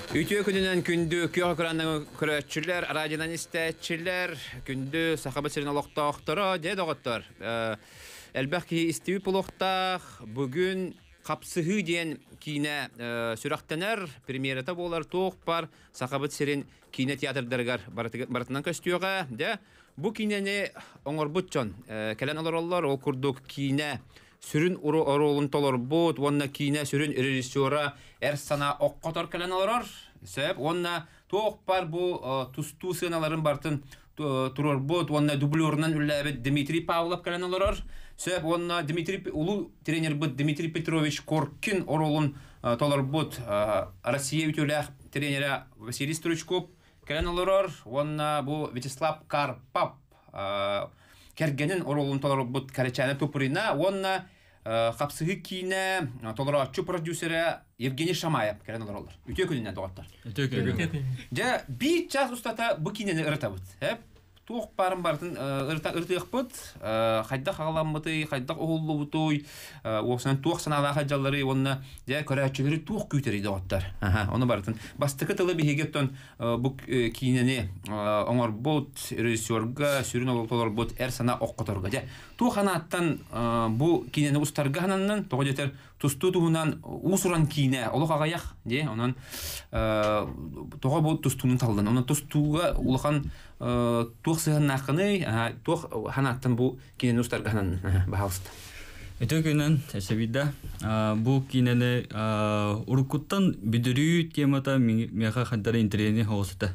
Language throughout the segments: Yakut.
Үтүө күнүнэн күндү күөх экранынан көрөөччүлэр, радионан истээччилэр, күндү Сахабыт сирин олохтоохторо, дьэ доҕоттор, элбэх киһи истибит буолуохтаах. Бүгүн Хапсыһыы диэн киинэ сүрэхтэнэр, премьерата буолар туох бар Сахабыт сирин киинэ театрдарыгар барытынан көстүөҕэ. Дьэ, бу киинэни оҥорбут дьон кэлэн олороллор. Ол курдук киинэ сүрүн оруолун толорбут уонна киинэ сүрүн режиссера эр санаа оккотор кэлэн олорор. Сөп. Уонна туох бар бу тустуу сыаналарын барытын туруорбут уонна дублерунан үлэлээбит Дмитрий Павлов кэлэн олорор. Сөп. Уонна Дмитрий улуу тренербит Дмитрий Петрович Коркин оруолун толорбут Россия үтүөлээх тренерэ Василий Стручков кэлэн олорор. Уонна бу Вячеслав Карпап кэргэнин оруолун толорбут Кэрэчээнэ Туприна уонна Хапсыһыы киинэ толорооччу продюсера Евгений Шамаев кэлэн олороллор. Үтүө күнүнэн доҕоттор. Үтүө күнүнэн. Дьэ, биир час устата бу киинэни ырытабыт. Туох баарын барытын ырытыахпыт, хайдах аҕаламмытый, хайдах уһуллубутуй, уопсайынан туох санаалаах дьалларый уонна дьэ көрөөччүлэри туох күүтэрий доҕоттор. Ону барытын. Бастакы тылы биһиги оттон бу киинэни оҥорбут режиссерга сүрүн олох толорбут эр санаа оххоторго дьэ туох анааттан бу киинэни устарга сананнын тоҕо диэтэр тустуу туһунан уус-уран киинэ олох аҕыйах дии онон тоҕо бу тустууну таллын онон тустууга улахан туох сыһыаннааххыный туох ханааттан бу киинэни устарга сананнын баһаалыста. Үтүө күнүнэн эсэбидэ. Бу киинэни уруккуттан бүдүрүү темата миэхэ хантара интэриэһинэй соҕус этэ.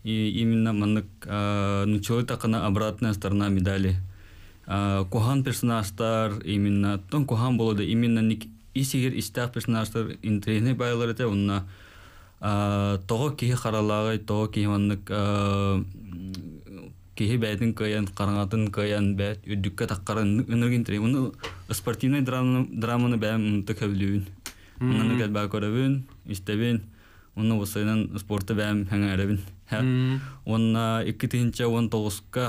Именно маннык нуччалыы такына обратная сторона медали. Куһаҕан персонажтар именно тон куһаҕан буолуо да именно ис-иһигэр истээх персонажтар интэриэһинэй баайалар этэ уонна тоҕо киһи харалааҕый, тоҕо киһи маннык киһи бэйэтин кыайан, хараҥатын кыайан бэйэт үрдүккэ таххарын ынырык интэриэһинэй. Уну спортивнай драманы бэйэм ынтык сөбүлүүбүн. Онон кэлбээ көрөбүн, истэбин. Уонна уопсайынан спорта бэйэм сэҥээрэбин. Уонна 2019-ка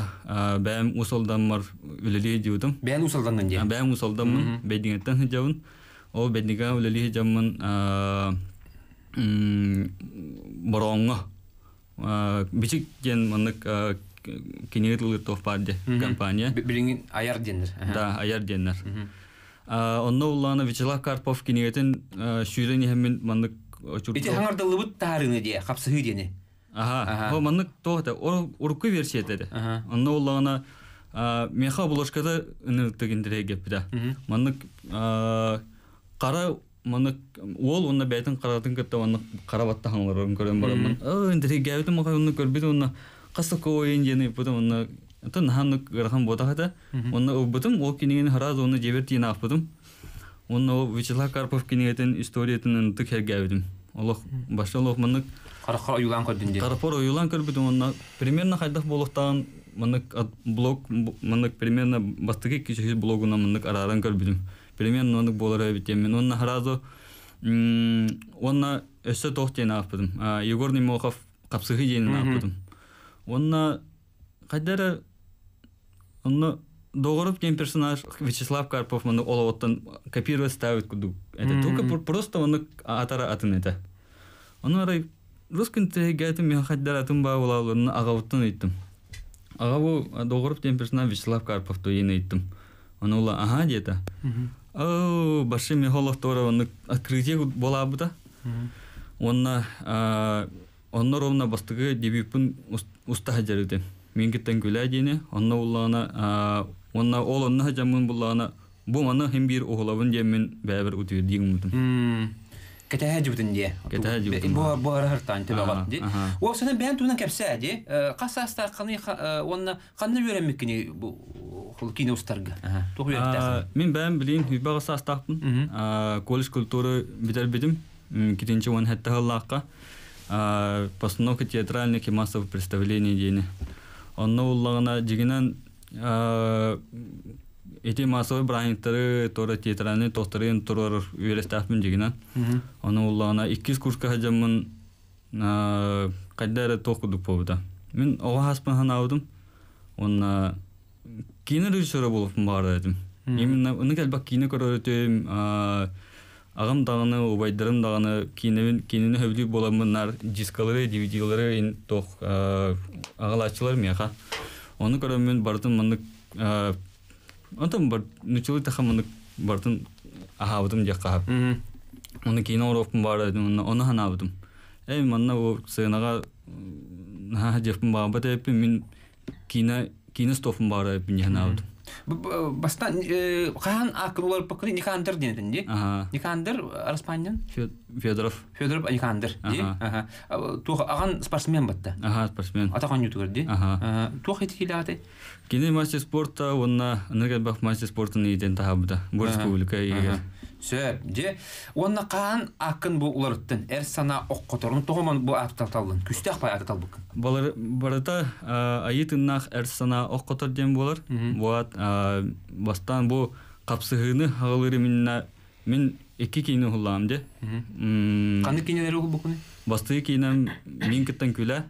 бэйэм Уус Алдаммар үлэлии сылдьыбытым. Бэйэн Уус Алданҥын диэн? Бэйэм Уус Алдаммын, Бэйдиҥэттэн сылдьабын. Ол Бэйдиҥэҕэ үлэлии сылдьаммын Борооҥҥо Бичик диэн маннык кинигэ тылыыр туох баар диэ компания. Билиҥин Айар диэннэр. Да, Айар диэннэр. Онно уллаана Вячеслав Карпов кинигэтин сүүрэн иһэммин маннык Ити хаҥардыллыбыт таарыны диэ, хапсыһыы диэни. Аха. О маннык туох этэ? Урукку версия этэ. Онно уллаана меха обложката ынырыктык интэриэһиргэппитэ. Маннык қара Маннык уол уонна бэйэтин харатын кытта маннык хара баттаһан олорорун көрөн бараммын, «Оо, интиригээбитим аҕай онно көрбүтүм уонна хас да ойун диэн ыйыппытым уонна оттон наһаа оннук ыарахан буотах этэ. Уонна ылбытым, ол кинигэни сразу уонна дьиэбэр тиийэн аахпытым. Уонна ол Вячеслав Карпов кинигэтин историятын ынтык сэргээбитим. Олох башта олох маннык Харахха ойуулаан көрдүн диэн. Харахпар ойуулаан көрбүтүм уонна примерно хайдах буолуохтааҕын маннык блог маннык примерно бастакы икки үһүс блогунан маннык арааран көрбүтүм. Примерно оннук буолар эбит диэммин. Уонна сразу уонна өссө туох диэн аахпытым. Егор Немохов хапсыһыы диэнин аахпытым. Уонна хайда эрэ онно Доҕоров диэн персонаж Вячеслав Карпов маннык олоҕуттан копировать ставит курдук. Это только просто оннук атара атын этэ. Ону арай русский интеллигентим мен хайдар атын баа буолааларына аҕабыттан ыйыттым. Аҕа бу Доҕоров диэн персонаж Вячеслав Карпов туйун ыйыттым. Ону ула аһаа диэтэ. Оо, баши мехолохтора оннук открытие буолаабыта. Уонна онно ровно бастакы дебюппун уста сылдьар Мин киттен күлээ диэни, онно буллаҕына уонна ол онно сылдьаммын буллаҕына бу маны хин биир уһулабын диэммин бэйэбэр утуйдии гыммытым. Кэтэһэ дьыбытын диэ. Кэтэһэ дьыбытын. Бу бу арахыртаан төбөҕө ди. Уопсайынан бэйэн туһунан кэпсээ ди. Хас саастааххыный уонна ханна үөрэммиккиний бу киинэ устарга? Туох үөрэхтээххиний? Мин бэйэм билигин сүүрбэ аҕыс саастаахпын. Колледж культуры бүтэрбитим. Китинчи уон сэттэ сыллаахха постановка театральных и массовых представлений диэни. Онно уллаҕына дьигинэн ити массовый бырааһынньыктары туора театральный тохторун туруорар үөрэстээхпин дьигинэн. Ону уллаҕына иккис курска сылдьаммын хайда эрэ туох курдук буолбута. Мин оҕо сааспын санаабытым уонна киинэ режиссера буолуохпун баҕарар этим. Именно ынык элбэх киинэ көрөр этим. Аҕам даҕаны, убайдарым даҕаны киинэбин киинэни сөбүлүүр буоламмын наар дискалары, DVD-лары ин туох аҕалааччылар миэхэ. Ону көрөммүн барытын маннык онтон бар нуччалыы таха маннык барытын аһаабытым диэххэ хаһап. Оны киинэ оҥоруохпун баара этим, онно ону санаабытым. Эй, манна бу сценаҕа наһаа дьиэхпин баҕарбат эбиппин, мин киинэ киинэ стофун баара эбиппин дии санаабытым. Бастаан хаһан ааккын уларыппаккыный Никандр диэн этин дии. Никандр Араспаанньан? Федоров. Федоров Никандр дии. Туох аҕан спортсмен батта. Аха, спортсмен. Атах оонньуутугар дии. Туох итиилээҕитэй? Кини мастер спорта уонна аны элбэх мастер спортун иитэн таһаабыта. Бу республика иһигэр. Сөп. Дьэ, уонна хаан ааккын бу уларыттын, эр санаа оххоторун тоҕо бу ааты таллын? Күстээх пай ааты талбыккын. Барыта айыы тыыннаах эр санаа оххотор диэн буолар. Буат бастаан бу хапсыһыыны аҕалыыр иминнэ мин икки киини уһуллаам дьэ. Ханнык киинэлэри уһулбуккуный? Бастыы киинэм мин кыттан күлэ,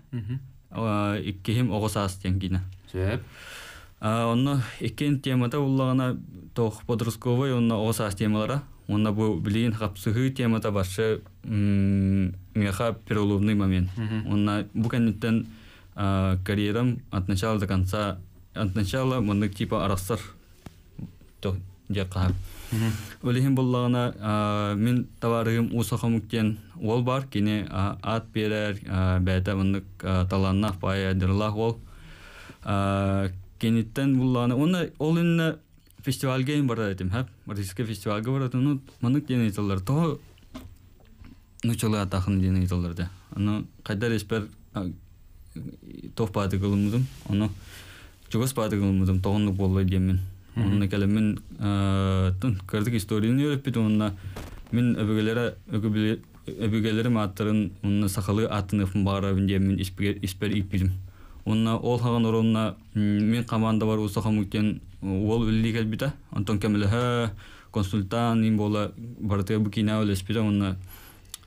иккиһим оҕо саас диэн киинэ. Сөп. Онно иккиэн темата буллаҕына туох подростковай уонна оҕо саас темалара. Уонна бу билигин хапсыһыы темата баршы миэхэ переломный момент. Уонна бу кэнниттэн карьерам от начала до конца от начала маннык типа арахсар диэххэ Ол иһин буллаҕына мин табаарыһым Уус Хомук диэн уол баар. Кини аат биэрэр, бэйэтэ маннык талааннаах баайа дырылаах уол. Киниттэн буллаҕына уонна ол иннэ фестивальга им барар этим, хэп. Российскай фестивальга барар этим. Ну, маннык диэн ыйыталлар. Тоҕо нуччалыы атаахын диэн ыйыталлар этэ. Ону хайдар испэр туох баатык ылыммытым. Ону чугас баатык ылыммытым тоҕоннук буолла диэммин. Онно кэлэммин кырдык историяны үөрэппит уонна мин өбүгэлэрэ өбүгэлэрим ааттарын уонна сахалыы ааттаныахпын баҕарабын диэммин испэр ииппитим. Уонна ол хаҕан оруонна мин командабар Уса Хомук диэн уол үлэлии кэлбитэ. Онтон көмөлөһө, консультант им буола барытыгар бу киинэҕэ үлэспитэ уонна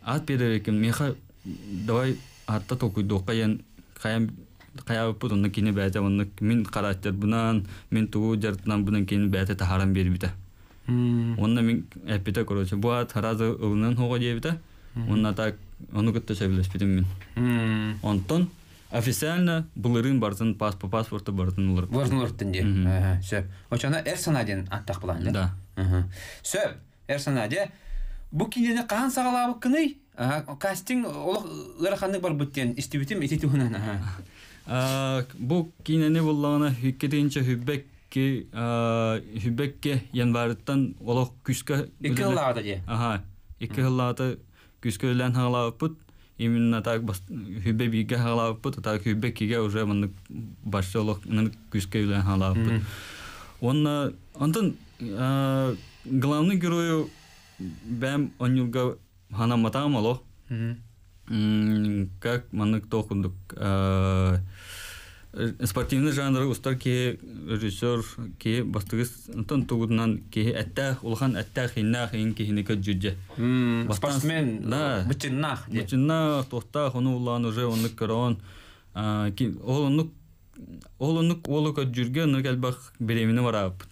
аат биэрэр эким миэхэ давай аатта толкуйдуохха диэн хайам хайаабыппыт онно кини бэйэтэ оннук мин характербынан мин тугу дьарыктанарбынан кини бэйэтэ таһааран биэрбитэ. Уонна мин эппитэ короче бу аат сразу ылынан хоҕо диэбитэ. Уонна так ону кытта сөбүлэспитим мин. Онтон официально былырыын барытын паспорта барытын ылар. Барытын ылырттын дии. Сөп. Очона эр санаа диэн аттах былаан Да. Сөп. Эр санаа дьэ. Бу киинэни хаһан саҕалаабыккыный? Кастинг олох ыараханнык барбыт диэн истибитим ити туһунан. Бу киинэни буллаҕына икки хүббэкки хүббэкке январыттан олох күскэ Икки сыллааҕыта дии. Аха, 2 сыллааҕыта күскэ үлэлээн хаалаабыппыт. Именно так хүббэ бииргэ хаалаабыппыт, а так хүббэ иккигэ уже маннык барса олох күскэ үлэлээн хаалаабыппыт. Уонна онтон главный герою бэм онньуурга ханамматаҕым олох. Как маннык туох курдук спортивный жанры устар киһи режиссер киһи бастыгыс онтон тугутунан киһи эттээх улахан эттээх ииннээх иин киһини көрдьүрдьэ. Спортсмен да бычыннаах бычыннаах туохтаах ону улаан уже оннук көрөн ол оннук ол оннук уолу көрдьүргэ оннук элбэх бириэмини барааппыт.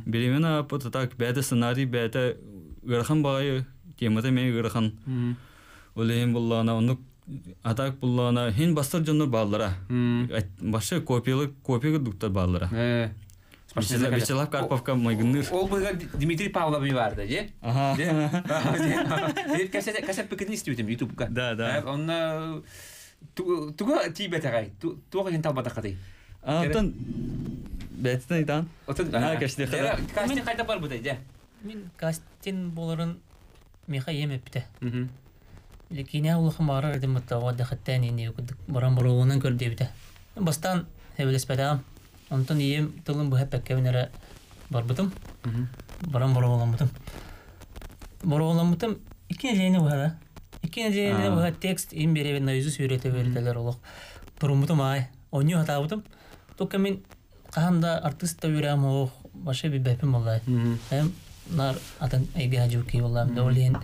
Бириэмини ааппыт так бэйэтэ сценарий бэйэтэ ыарахан баҕайы темата эмиэ ыарахан. Ол иһин буллаҕына оннук атак буллаҕына хин бастар дьоннор бааллара. Башы копиялы копия курдуктар бааллара. Вячеслав Карповка майгынныыр. Ол быга Дмитрий Павлов барды, же? Ага. Кәсеп истибитим ютубка. Да, да. Онна туга тиибэтэҕэй? Туох иһин талбатаххытый? Антон бэйтен итан. Отон кастинг хайда барбытай, же? Мин кастинг боларын миэхэ ийэм эппитэ. Киинэ улахан баҕарар этим баттаҕа дэхэттэн ини курдук баран боруобунан көрдүөбүтэ. Бастаан сөбүлэспэтэҕим. Онтон ийэм тылын быһа эппэккэбин эрэ барбытым. Баран боруобаламмытым. Боруобаламмытым 2 нэдиэлэни быһа да. 2 нэдиэлэни быһа текст им биэрэбин наизусть үөрэтэ үөрэтэлэр олох. Туруммутум аай. Оонньуу сатаабытым. Только мин хаһан да артыыс да үөрэҕим суох, вообще билбэппин буоллай. Эм нар атын эйгэ дьуки буоллаам да ол иһин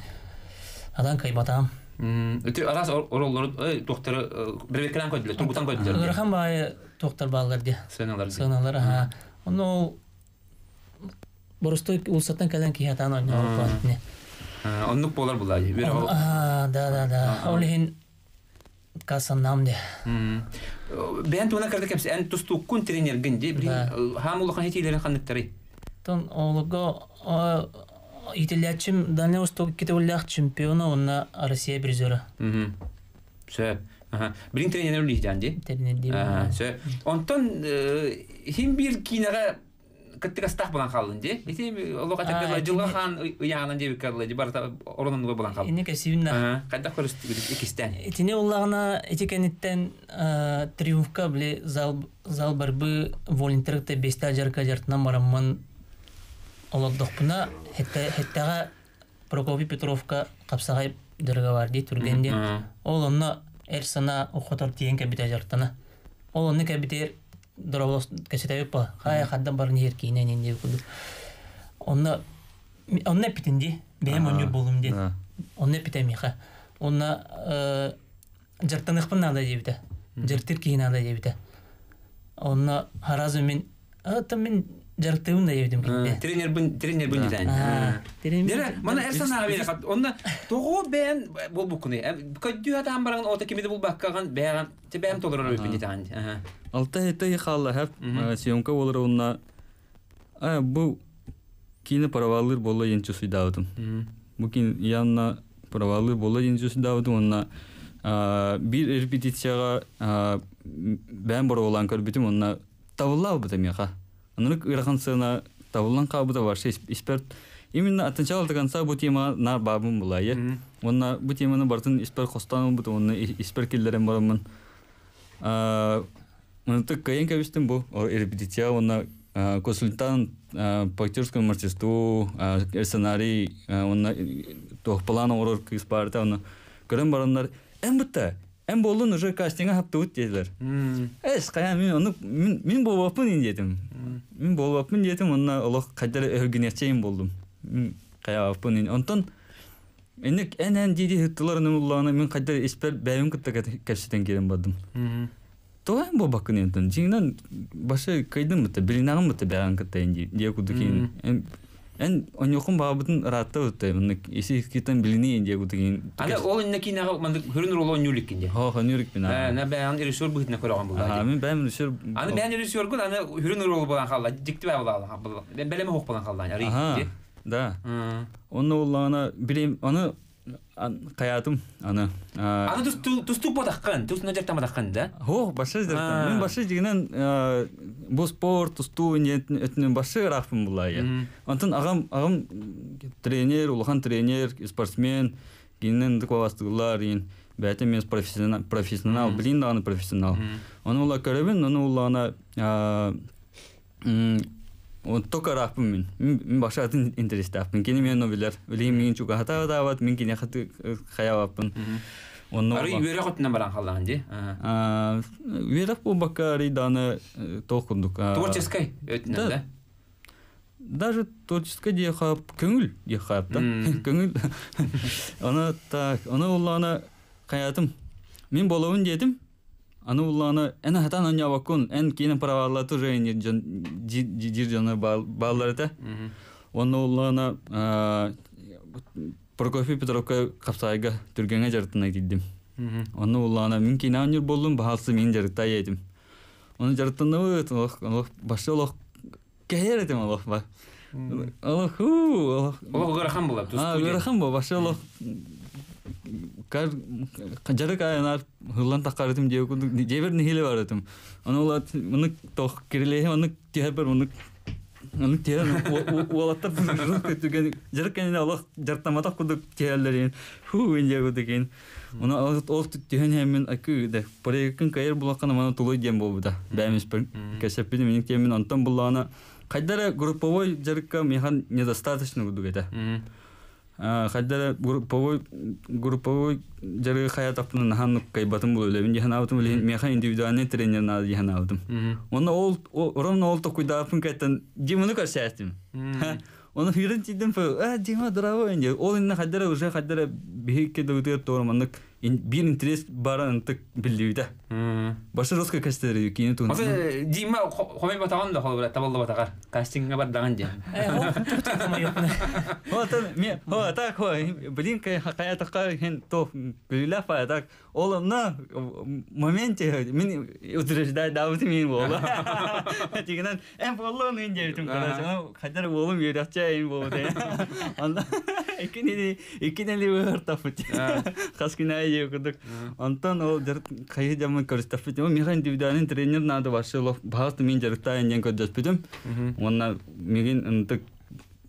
атан кайбатаам. Өтө араас ороллору туохтары бирбеккелен көдүлөр, тургутан көдүлөр. Ыарахан баайы туохтар бааллар дии. Сыаналар. Сыаналар, аха. Онно ол боростуой улсаттан кэлэн киһи атаан оонньообут. Оннук буолар булаа. Да, да, да. Ол иһин кассаннаам де. Бэйэн туһунан кырда кэпсэ. Эн тустууккун тренергин ди. Хаам улахан хитиилэрин ханныктарый? Тон олого иитиллээччим Дальний Восток икки чемпиона уонна Россия призера. Сөп. Билин тренер үллиһдään ди. Тренер ди. Сөп. Онтон хим биир киинэҕэ кыттыгастаах булан хааллын ди. Ити олох атаккала жылга хаан ыйаанан диэбит калла ди барыта оронон булан хааллын. Инни кэсибин Хайдах көрүстүгүт иккистээн? Итини уллаҕына ити кэнниттэн Триумфка били зал зал барбы волонтерыкта бестә жарка жартынан бараммын олордохпуна хеттэҕэ Прокопий Петровка хапсаҕай дьарыга бар дии түргэн диэн. Ол онно эр сана охотор тиийэн кэлбитэ дьарыктана. Ол онно кэлбитигэр дорооболос кэпсэтэбит па хай хандан баран иһэр киинэ инин диэбит курдук. Онно онно эппитин дии бэйэм онньур буолум диэн. Онно эппитэ миэхэ. Онно дьарыктаныахпын наада диэбитэ. Дьарыктыыр киһи наада диэбитэ. Онно сразу мин Оттон мин дьарыктыыбын да диэбитим кинини. Тренербин тренербин дитэн. Дere, мана эр санааҕа биэрэ хат. Онно тоҕо бэйэн буолбуккунуй? Көддүү хатаан баран ота кими да булбаккаҕын бэйэҕин те бэйэм толорор эбиппин дитэҕин. Алта хетте хаалла хэп съемка болар онна бу киинэ проваллыр болла диэн чувствуйдаабытым. Бу кин янна проваллыр болла диэн чувствуйдаабытым онна биир репетицияҕа бэйэм боруолаан көрбүтүм онна табыллаабыта миэхэ. Оннук ыарахан сыана табыллан хаалбыта вообще испэр именно от начала до конца бу тема наар баабын булайы. Уонна бу теманы барытын испэр хостоон ылбыт уонна испэр киллэрэн бараммын Мынтык кыайан кэбистим бу репетиция уонна консультант по актерскому мастерству сценарий уонна туох план оҥорор кыыс баарта уонна көрөн бараннар эн бытта эн буоллун уже кастинга хаптыбыт диэтилэр. Эс хайа мин ону мин буолбаппын ин диэтим. Мин буолбаппын диэтим уонна олох хайдара өһүргүнүөхчэйин буоллум. Хайаабаппын ин. Онтон инник эн эн дии ыттылар уллаана мин хайдара испэр бэйэм кытта кэпсэтэн киирэн бардым. Тоҕо эн буолбаккын онтон дьиҥинэн башы кыйдым бытта билинэҕин бытта бэйэҕин кытта эн дии курдук эн эн оньуохун баабытын ыраатта бытта маннык isi китан билинии дии курдук Аны ол инне кинэҕэ маннык хүрүн ролу онньууликкин дии. Хо хонюрикпин аа. На бэйэҕин режиссер быһыытынан көрөҕүн буллаа. Мин бэйэм режиссер. Аны бэйэм режиссергун аны хүрүн ролу булан хаалла дьикти баа булаа. Бэлэми хуох булан хаалла арый. Да. Онно уллаана билим аны Хайаатым аны. Аны тустуук ботаххын, тус дьарыктамматаххын да? Һуох, башы дьарыктан. Мин башы дьигинэн бу спорт, тустуу өтүнэн башы ыраахпын буллаайа. Онтон аҕам аҕам тренер, улахан тренер, спортсмен, кининэн ытык иин бэйэтэ мен профессионал, профессионал, билин даҕаны профессионал. Ону ула көрөбүн, ону уллаана Онто ыраахпын мин. Мин баша атын интерестаахпын. Кини мен билэр. Билигин мин чугаһатаабат, мин киниэхэ хайаабаппын. Онно Арый үөрэх өттүнэн баран халлаан дии. Үөрэх буолбакка арый дааны туох курдук. Творческой өттүнэн да? Даже творческой диэхэ көҥүл диэхэ да. Көҥүл. Аны так, аны уллаана хайатым. Мин болобун диэтим. Аны уллаана эн хатан онньообоккун, эн киинэ праваллаты уже дьир дьоно бааллар этэ. Онно уллаана Прокофий Петровка хапсаайга түргэҥэ дьарыктана киирдим. Онно уллаана мин киинэ оонньуур буоллум, баһаалсы мин дьарыктаа этим. Оны дьарыктанабыт, олох олох башы олох кэһэр этим олох ба. Олох олох Олох ыарахан буолар, тустуу. Ыарахан бу, башы олох жарык айанар хыллан таххарытым дьиэ курдук дьиэбэр нэһиилэ барытым. Ону улат мынык тох кирилиэһи маннык түһэрбэр маннык маннык түһэн уолаттар көтүгэн жарык кэннинэ олох дьартаматах курдук түһэллэрин хуу дьиэ курдук Оны ол түһэн иһэммин акы да проеккын кайыр булаххана маны тулуй диэн буолбута. Бэйэм испэр кэсэппитим миник диэммин онтон буллаҕына хайдара групповой дьарыкка миэхэ недостаточно курдук этэ. Хайдара групповой групповой дьарыгы хайатахпына наһаа кайбатым бул үлэбин дии санаабытым билигин миэхэ индивидуальный тренер наада дии санаабытым. Онно ол ровно ол токуйдааппын кэттэн Диманы көрсөөстүм. Оны хүйрэн тиийдим а Дима здорово ол инне хайдара уже хайдара Биһи кедөгүтүгэр туора маннык биир интерес бара ынтык биллибитэ. Башы жестко кастер кийин туһунан. Ото Дима хомой батаҕан да холобура табылла батаҕар. Кастингга бардаган диэн. Отон ме о так хо блин кая хен то күлүлэ фа так ол на моменте мин утверждать давыт мин болу. Тигинен эм болу нин дебитим короче. Хадар болум үйрәтчә эм болу. Анда икини икинели выртафыт. Хаскина ие кудук. Антон ол жар кайы жамын көрүстәфит. О михан дивданын тренер надо башы лох багат мин жарыктайын ден көрдөспүтүм. Онна мигин ынтык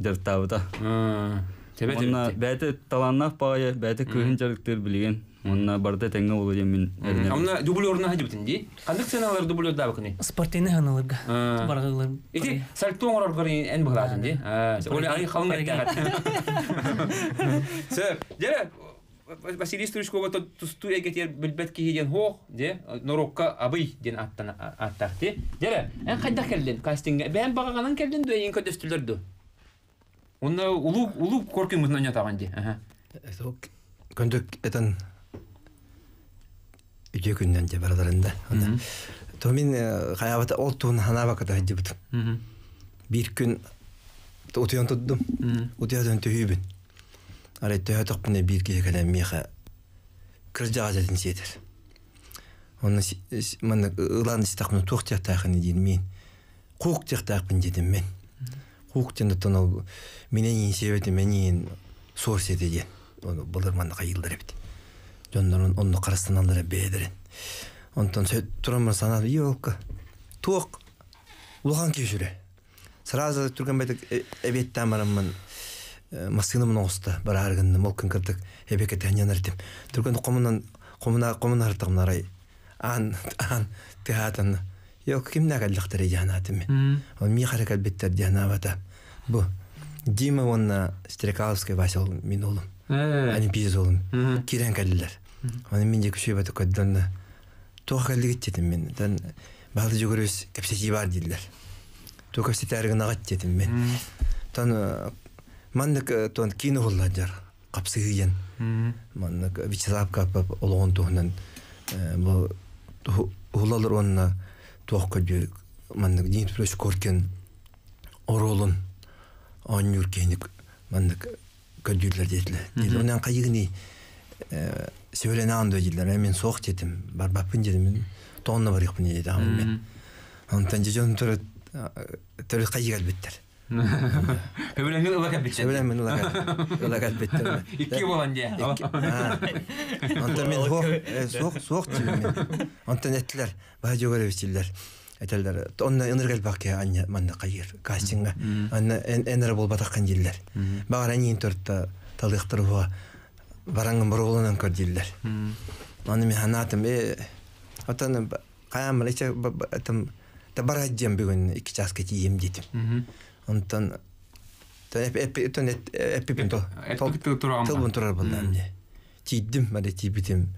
жарыктабыта. Онна бәте таланнах пая, бәте кыһын жарыктыр билген. Онна барда теңге болу дем мин. Онна дублерна хадибитин ди. Кандык сценалар дублер да бакыны. Спортивный ханаларга. Баргылар. Ити сальто оңорор гарын эн быглатын ди. Оле ай халың эттәгәт. Сө, жere Василий Стручкова тусту эгетер билбет киһи хох, де, норокка абый ден аттан аттакты. Жere, эн кайда келдин кастингге? Бән багаганан келдин ду, эң көдөстүлөр ду. Онна улуу улуу коркун мутнан ятаган ди. Көндүк этен үтө күннен же бараларында. То мин хаябата ол туун ханабаката хаджыбытым. Бир күн утуян туттум. Утуян төһүүбүн. Ары төһөтөкпүнэ бир киһи кэлэн миэхэ кырдьаҕа дэтин сиэтэр. Онно манна ылаан истахпына туох тиэхтаахын диин мин. Куук тиэхтаахпын дедим мен. Куук диэн оттон ол минен иин сиэбэтим мен иин суор сиэтэ диэн. Ону былыр манна хайыллар эбит. Дьоннорун онно харыстаналлара бэйэлэрин. Онтон тураммын санаат елка. Туох улахан киһи сүрэ. Сразу түргэн байтык эбиэттаан бараммын массыынамын оҕуста барааргынным ол күн кырдык эбиэкэ тэһэнньэн эртим. Түргэн хомунан хомуна хомуна хартаҕын арай аан аан тыһаатан Yok кимнэ кэллэхтэрэ диэханаатым мин. Ол миэхэ эрэ кэлбиттэр диэханаабата. Бу Дима уонна Стрекаловскай Вася ол мин уолум. Олимпиец уолум. Киирэн кэллилэр. Оны мин диэки үчүгэй көрдөннө туох кэллигит диэтим мин. Тан баалы жүгүрүс кэпсэтии баар дииллэр. Туох кэпсэтээри гынаҕыт диэтим мин. Тон маннык тон киин уһуллар дьар хапсыһыы диэн. Маннык Вячеслав Карпов олоҕун туһунан бу уһулалар уонна туох көрдүү маннык Дмитрий Петрович Коркин оруолун оонньуур киһини маннык көрдүүллэр диэтилэр. Диэтилэр. Онон хайыгыный сөбүлэнэҕин дуо дииллэр. Мин суох диэтим, барбаппын диэтим. Тоҕонно барыахпын диэтэҕим мен. Онтон дьэ дьон төрүт төрүт хайыы кэлбиттэр. Хөбүлэҥин ыла кэлбиттэр. Сөбүлэҥмин ыла ыла кэлбиттэр. Икки буолан диэ. Онтон мин суох суох диибин мин. Онтон эттилэр, баһа Дьөгүөрөбүч дииллэр. Этэллэр, онно ынырык элбэх киһи анньа манна хайыыр кастиҥҥа. Анна эн эрэ буолбатаххын дииллэр. Баҕар эниин төртө талыахтар уһуга бараҥҥын боруолунан көр дииллэр. Аны мин санаатым, оттон хайааммын ичэ та бараадьым бүгүн икки чааска тиийиэм диэтим. Онтон эппиппин тылбын турар буоллаҕым дии. Тиийдим, мада тиийбитим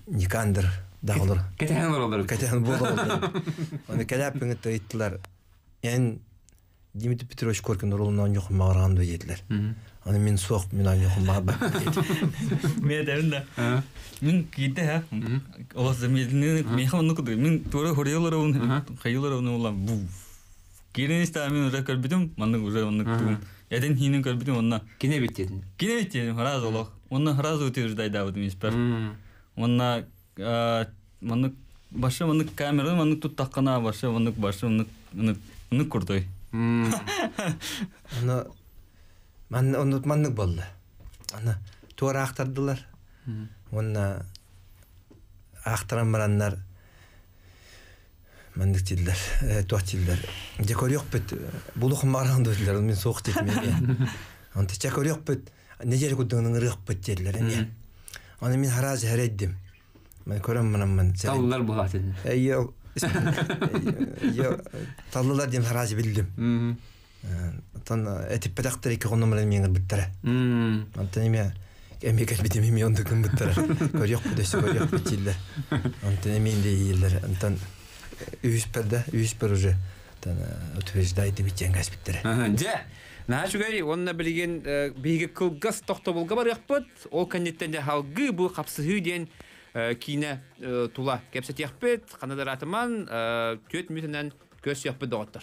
Никандр даҕалар. Кэтэһэн олороллор. Кэтэһэн буолаллар. Оны кэлээппин кытта ыйыттылар. Эн Дмитрий Петрович Коркин ролун оонньуохун баҕараҕын дуо диэтилэр. Аны мин суох, мин оонньуохун баҕарбаппын диэтим. Мен этэрин да. Мин киирдэ ха. Олох замедленный меха онну кудук. Мин туора хориолоровун, хайылоровун улам бу. Киирен истэ мин уже көрбүтүм, маннык уже оннук тугум. Эден хинин көрбүтүм онна. Кине биттедин. Кине биттедин, сразу олох. Онна сразу утверждайдаабытым испэр. Онна маннык башы маннык камера маннык туттаххана башы маннык башы маннык маннык курдуй. Ону манны онну маннык буолла. Аны туора аахтардылар. Уонна аахтаран бараннар маннык дииллэр, туох дииллэр. Дьэ көрүөхпүт, булуохум баҕараҕын дуо дииллэр, мин суох диэтим эмиэ. Онто чэ көрүөхпүт, неделя курдук ыҥырыахпыт дииллэр эмиэ. Аны мин хараас эрэйдим. Мен көрөн бараммын. Таллар буһаатын. Эйо таллылар диэн хараас биллим. Оттон этиппэтэхтэр икки хонум баран миэҥэр бүттэрэ. Онтон эмиэ эмиэ кэлбитим эмиэ онтукун бүттэрэ. Көрүөхпүт өссө көрүөхпүт дииллэр. Онтон эмиэ индийииллэр. Онтон үһүспэр да, үһүспэр уже утверждайте диэн кэспиттэрэ. Дьэ, Наһаа үчүгэй уонна билигин биһиги кылгас тохтобулга барыахпыт. Ол кэнниттэн дьэ халгыы бу хапсыһыы диэн киинэ тула кэпсэтиэхпит. Ханна да ыраатыман 4 мүнүүтэнэн көрсүөхпүт доҕоттор.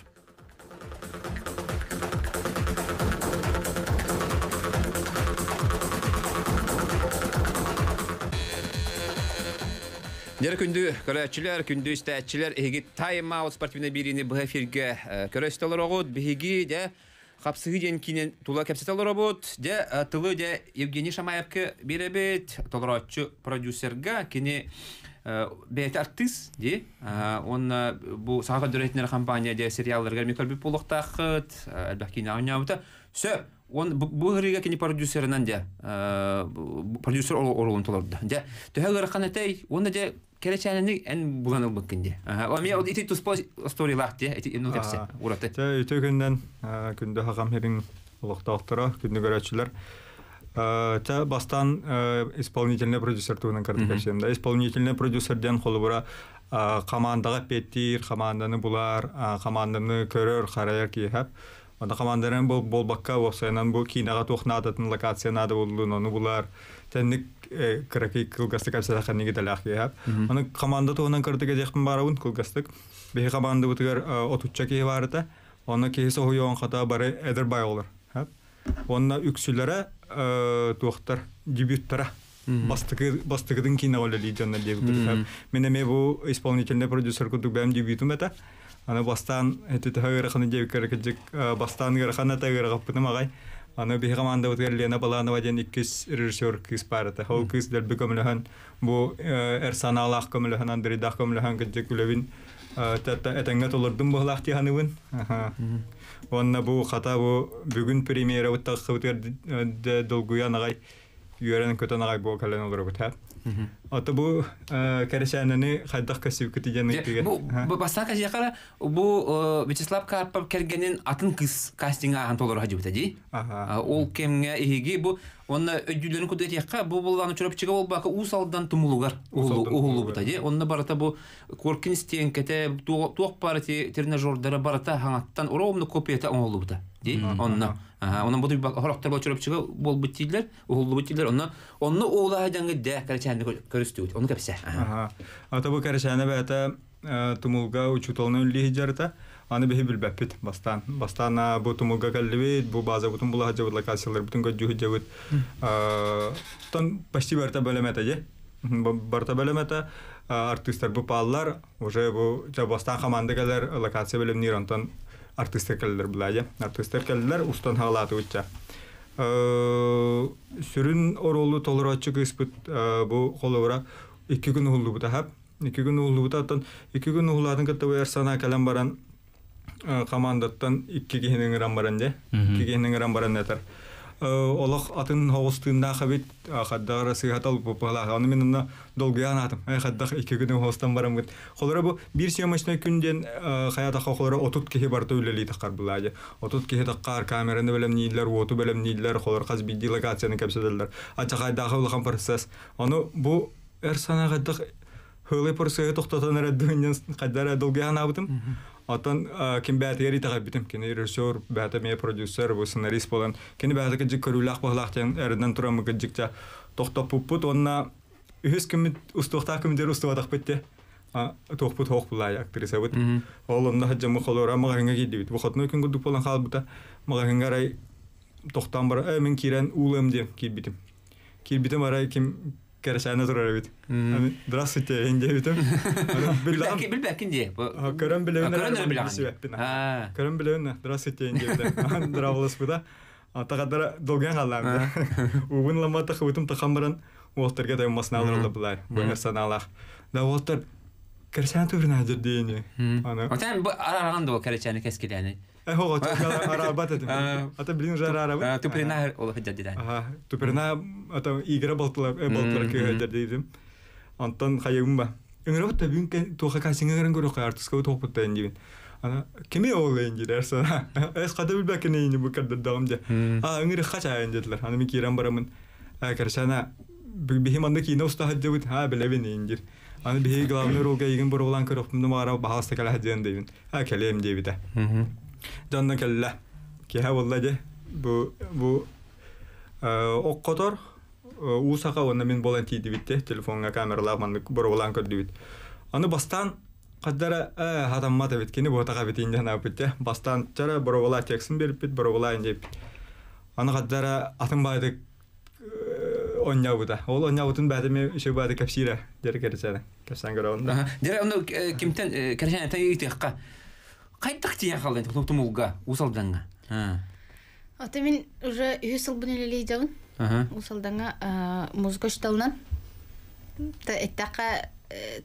Дьэ күндү көрөөччүлэр, күндү истээччилэр, эһиги Time Out спортивнай биэриини быһа эфиргэ көрө истэ олороҕут. Биһиги дьэ хапсыһыы диэн киинэн тула кэпсэтэ олоробут. Дьэ тылы дьэ Евгений Шамаевка биэрэбит, толорооччу продюсерга. Кини бэйэтэ артыыс дии. Уонна бу Саха көрдөрөр компания дьэ сериалларыгар эмиэ көрбүт буолуохтааххыт. Элбэх киинэ оонньообута. Сөп. Он бу ырыга кини продюсерынан дьэ продюсер оруолун толордо. Дьэ төһө ыарахан этэй? Уонна дьэ кэрэчээнэни эн булан ылбыккын дии. Эмиэ ити туспа историялаах дии, ити ну кэпсэ ураты. Дьэ үтүө күннэн күндү хахам хирин олохтоохторо, күндү көрөөччүлэр. Ча бастаан исполнительный продюсер туһунан кырдык кэпсиэм да. Исполнительный продюсер диэн холобура командаҕа эппиэттиир, команданы булар, команданы көрөр, харайар киһи. Онно команданан буолбакка уопсайынан бу киинэҕэ туох наадатын, локация наада буоллун, ону булар. Тэнник кыракый кылгастык кэпсэтэххэ идэлээх киһи. Аны команда туһунан кырдык этиэхпин баарабын кылгастык. Биһи командабытыгар отучча киһи баарыта. Онно киһи соһуйуон хата бары эдэр бай олор. Онно үксүлэрэ туохтар дебюттара бастыкытын киинэ үлэлии дьоннор диэбит. Мин эмиэ бу исполнительный продюсер курдук бэйэм дебютум этэ. Аны бастаан эти төһө ыараханы диэбиккэр кырдьык бастаан ыарахан этэ ыарахаппытым аҕай. Аны биһи командабытыгар Лена Баланова диэн иккис режиссер кыыс баар этэ. Ол кыыс дэлби көмөлөһөн бу эр санаалаах көмөлөһөн Андрейдаах көмөлөһөн кырдьык үлэбин этэҥҥэ толордум быһылаах дии саныыбын. Уонна бу хата бу бүгүн премьерабыт тахсыбытыгар долгуйан аҕай үөрэн көтөн аҕай буо кэлэн олоробут ха. Ото бу кэрэсээнэни хайдах көссүбүккүт диэн ыйытыыга. Бу бастаан кэсиэхэ бу Вячеслав Карпов кэргэнин атын кыыс кастинга ааһан толоро сылдьыбыта дии. Ол кэмҥэ иһиги бу уонна өйдүүлэрин курдук этиэххэ бу буллааны Чурапчыга буолбакка Уус Алдан тумулугар уһуллубута дии. Онно барыта бу Коркин стенкэтэ туох баар ити тренажердара барыта хаҥаттан ровно копията оҥоһуллубута дии. Онно онон бу хорохтор бу Чурапчыга буолбут дииллэр, уһуллубут дииллэр. Онно онно уулаһа дьаҥы дэ кэрэчээнэ көрүстүбүт. Ону кэпсэ. Ата бу кэрэчээнэ бэйэтэ тумулга учууталынан үллии сылдьарыта. Аны биһи билбэппит бастаан. Бастаан бу тумулга кэллибит, бу базабытын була сылдьабыт, локацияларбытын көрдүү сылдьабыт. Тон почти барыта бэлэм этэ дьэ. Барыта бэлэм этэ. Артыыстар бу пааллар, уже бу бастаан команда кэлэр, локация бэлэмниир, онтон артыыстар кэллилэр булаа Артыыстар кэллилэр, устан хаалаатыбытча. Сүрүн оруолу толорооччу кыыспыт бу холобура 2 күн уһуллубута хап. 2 күн уһуллубута, оттон 2 күн уһулаатын кытта бу эр санаа кэлэн баран командаттан 2 киһини ыҥыран баран дьэ. 2 киһини ыҥыран баран этэр. Олох атын хоҕус тыыннаах эбит, хаддах сыыһатал буппалаах. Аны мин онно долгуйан аатым. Хаддах 2 күн уһулустан бараммыт. Холоро бу биир съемочный күн диэн хаятахха холоро 30 киһи барыта үлэлии таххар булаа дьэ. 30 киһи таххар камераны бэлэмнииллэр, уоту бэлэмнииллэр, холор хас биирдии локацияны кэпсэтэллэр. Ачахайдаахы улахан процесс. Ону бу эр санаа хайдах хылый процессы тохтотон эрэ дыһынньан хайдара долгуйан аабытым. Оттон ким бээтигэр итэҕэйбитим. Кини режиссер, бээтэ эмиэ продюсер, бу сценарист буолан, кини бээтэ кыдьык көрүүлээх быһылаах диэн эрдэн туран кыдьыкча тохтоппуппут уонна үһүс күммүт устуохтаах күммүтүгэр устубатахпыт те туохпут хоох булаай актрисабыт. Ол онно хаджамы холура маҕаһыҥҥа киирдибит. Бу хотуну күн курдук буолан хаалбыта. Маҕаһыҥҥа арай тохтоон бар, мин киирэн уулыам диэн киирбитим. Киирбитим арай ким кэрэсээнэ турар эбит. Здравствуйте, эн диэбитим. Билбэккин дии. Көрөн билэбин. Көрөн билэбин. Здравствуйте, эн диэбитим. Здравствуйте. Тахадара долгуйан хааллаам. Уубун ламмата хыбытым тахан баран уолтарга да маснаалар булар. Бу санаалаах. Да уолтар кэрэсээн турна дьэрдиини. Отан бу арараган да кэрэчээни кэскилээни. Хого арабат этим. Ата блин уже арабат. Туприна ол хаддидан. Ага, туприна ата игра балтылар балтылар кыһаддидим. Антон хайым ба. Ыҥырабыт да бүгүн туоха кастиҥҥа көрө артыска туохпут диибин. Ана кими ол инженер сана. Эс када билбэккин ини бу кэрдэрдэҕим дьэ. А ыҥыры хачаайын диэтилэр. Аны мин киирэн бараммын. Кэрсана биһи манна киинэ уста сылдьабыт. Ха билэбин инжир. Аны биһи главный ролга игин боруолаан көрөхпүн маҕара баһаалыста кэлэ сылдьыан диибин. А кэлиэм диэбитэ. Дьонно кэллэ. Киһэ буолла дьэ. Бу бу оккотор уусака уонна мин буолан тиийдибит телефоҥҥа камералаах маннык боруобалаан көрдүбүт. Аны бастаан хаддара хатаммат эбит кини буотаха эбит инде ханааппыт бастаан чара боруобалаа текстин бериппит боруобалаан диэппит. Аны хаддара атын баайдык онньаабыта. Ол онньаабытын бээтэ үчүгэй баайдык кэпсиирэ дьэрэ кэрисээн кэпсээн көрөҕүн да. Дьэрэ ону кимтэн кэрисээн ыйытыахха. Хайдах тиийэн хаалдын тумулга Уус Алдаҥҥа? Ата мин уже үһүс сылбын үлэлии Уус Алдаҥҥа музыка учууталынан эттэххэ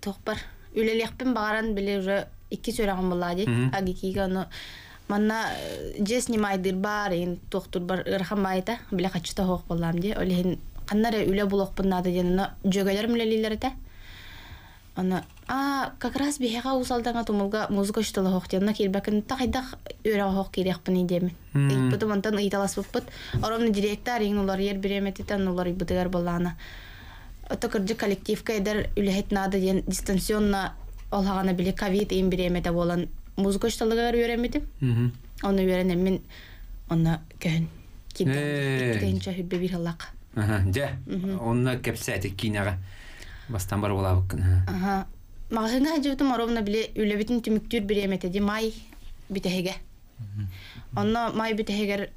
туохпар үлэлиэхпин баҕаран били уже икки сүрэҕим буллаа дии агикига ону манна дьиэ снимайдыыр баар иһин туохтурбар ыарахан баайыта били хаччыта суох буоллаам дии ол иһин ханна эрэ үлэ булуохпун наада диэн ону дьүөгэлэрим үлэлииллэр этэ Аны аа как раз биһиэхэ Уус Алдаҥҥа тумулга музыка учуутала суох диэн, онно киирбэккин хайдах үөрэҕэ суох киириэхпиний диэммин. Ыйыппытым, онтон ыйыталаспыппыт. Оромно директор иҥин уларыйар бириэмэтиттэн уларыйбытыгар буоллаҕына. Ото кырдьык коллективка эдэр үлэһит наада диэн дистанционно ол хаҕана били ковид иин бириэмэтэ буолан музыка учууталыгар үөрэммитим. Ону үөрэнэммин онно көһөн киирдим. Икки тыһыынча 21 сыллаах. Дьэ, онно кэпсээтик киинэҕэ бастан бар буолаабыккын. Аха. Маҕаһыыҥҥа сылдьыбытым ровно били үлэбитин түмүктүүр бириэмэтэ ди май бүтэһигэ. Онно май бүтэһигэр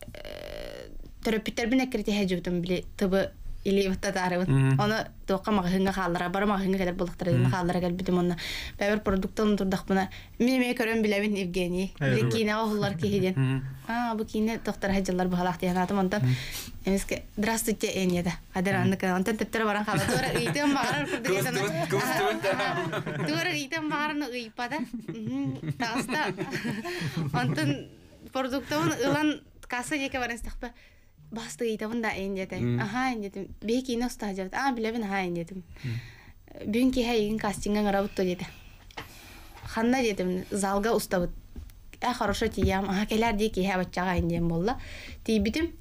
төрөппүттэрбин эккирэтиһэ сылдьыбытым били тыбы илии баттатаарыбын. Ону туохха маҕаһыыҥҥа хааллара, бары маҕаһыыҥҥа кэлэр буоллахтара диэн хааллара кэлбитим онно бэйэбэр продуктан турдахпына мин эмиэ көрөн билэбин Евгений. Били киинэҕэ уһуллар киһи диэн. Аа, бу киинэ тохтор сылдьаллар быһалаах диэн аатым онтон эмискэ здравствуйте Эня да. Адыр аннык онтон төптөрө баран хаалла. Туора ыйтыам баҕарар курдук этэн. Туора ыйтыам баҕаран ыйпата. Таҕыста. Онтон продуктабын ылан касса диэки баран истэхпэ басты ыйтабын да эйин диэтэ. Аха ин диэтим. Биһи киинэ устаһа дьабыт. Аа билэбин аха ин диэтим. Бүгүн киэһэ эйигин кастиҥҥа ыҥырабыт дуо диэтэ. Ханна диэтим, залга устабыт. Э, хорошо тиийэм. Аха кэлээр дии киэһэ баччаҕа ин диэн буолла. Тиийбитим.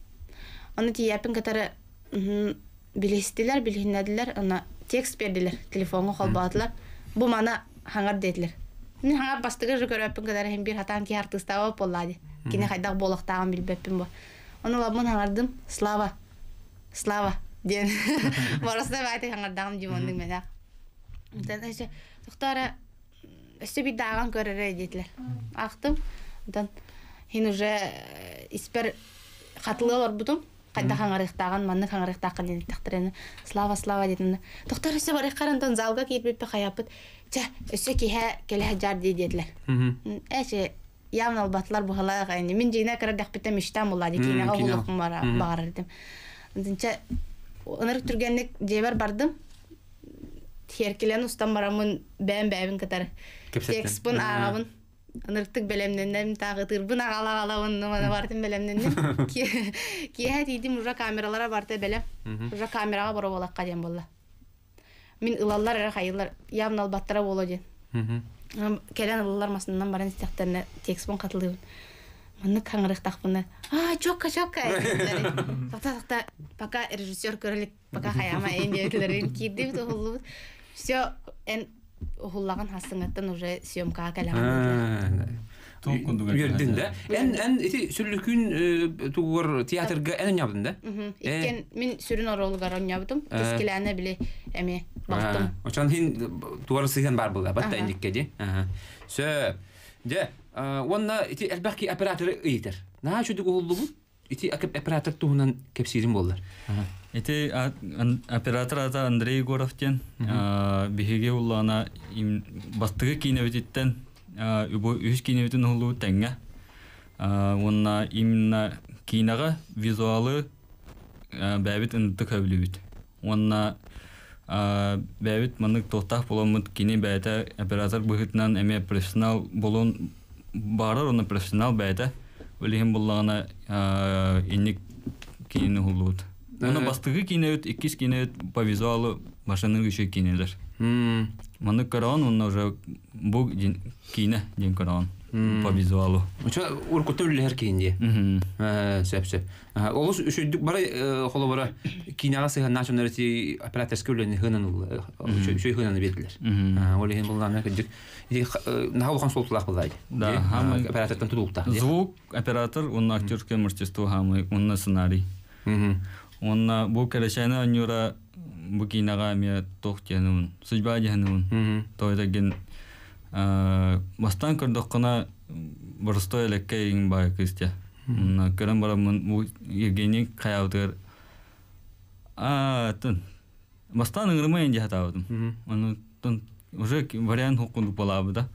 Ону тиийээппин кытары билистилэр, билиһиннэдилэр, аны текст биэрдилэр, телефоҥҥа холбоотулар. Бу маны хаҥар диэтилэр. Мин хаҥар бастакы же көрөөппүн кытары иһин биир хатаан киһи артыыстаабат буоллаа дии. Кини хайдах буолуохтааҕын билбэппин бу. Ону ылабын хаҥардым, Слава, Слава диэн. Боростуой баайты хаҥардаҕым дии оннук мэнэх. Онтон өссө тохтоо эрэ өссө биир дааҕан көр эрэ диэтилэр. Аахтым. Онтон иһин уже испэр хатылыы олорбутум. Хайдах хаҥарыахтааҕын, маннык хаҥарыахтааххын диэн эттэхтэринэ, Слава, Слава диэтинэ. Тохтор өссө барыаххар онтон залга киирбиппэ хайаппыт. Чэ, өссө киһэ кэлэ сылдьаар дии диэтилэр. Ээ, явно албатылар быһалаах ини. Мин дьиҥнэ кыра дэхпиттэн мечтам буолла дии киинэҕэ уһулуохпун баҕарар этим. Дьэ, ынырык түргэнник дьиэбэр бардым. Тиэркилэн устан бараммын бэйэм бэйэбин кытары текспын ааҕабын. Ынырыктык бэлэмнэнним, тааҕытыырбын аҕала-аҕалабын, маны барытын бэлэмнэнним. Киэһэ тиийдим, уже камералара барыта бэлэм. Уже камераҕа боруобалахха диэн буолла. Мин ылаллар эрэ хайыллар, явно албаттара буолуо диэн. Кэлэн ылаллар масынынан баран истэхтэринэ текспын хатылыыбын. Маннык хаҥырыахтахпына, аа, чокка, чокка, Тоқта, тоқта, пока режиссер көрө илик, пока хайаама эн диэбитилэрин киирдибит, уһуллубут. Все, эн уһуллаҕын хассыҥаттан уже съемкаҕа кэлэҕин. Үөрдүн да? Эн эн ити сүллүкүүн тугугар театрга эн оонньообутун да? Иккен мин сүрүн оруолугар оонньообутум. Кэскилээнэ били эмиэ балтым. Очон хин тугар сыһыан бар була батта индикке ди. Сөп. Дьэ, уонна ити элбэх ки операторы ыйытар. Наһаа үчүгдүк уһуллубут. Ити оператор туһунан кэпсиирим буоллар. Ити оператор ата Андрей Егоров диэн биһиги уллаана бастакы киинэбититтэн үһүс киинэбитин уһуллубут тэҥҥэ уонна именно киинэҕэ визуалы бэйэбит ынтык сөбүлүүбүт уонна бэйэбит маннык туохтаах буоламмыт кини бэйэтэ оператор быһыытынан эмиэ профессионал буолуон баҕарар уонна профессионал бэйэтэ ол иһин буллаҕына инник киинэни уһуллубут. Уонна бастакы киинэбит, иккис киинэбит по визуалу Башаны үчүгэй киинэлэр. Маннык көрөҕүн уонна уже бу киинэ диэн көрөҕүн по визуалу. Очо уркутта үллэһэр киин дии. Сөп сөп. Олус үчүйдүк бары холобура киинэҕэ сыһыаннаах дьоннор ити операторскай үлэни хыынан үчүй хыынаны биэрдилэр. Ол иһин буллаана кырдьык наһаа улахан суолталаах буллаай. Да, оператортан тутулуктаах. Звук, оператор, уонна актерское мастерство хаамый, уонна сценарий. Уонна бу кэрэчээнэ оонньуура бу киинэҕэ эмиэ туох диэнун, судьба диэнун, тоойдоргин бастаан көрдөххүнэ боростой элэккэй иҥ баай кыыс дьэ. Онно көрөн бараммын бу Евгений хайаабытыгар аа тын бастаан ыҥырымайын дии сатаабытым. Ону тын уже вариант хоккунук балаабыта.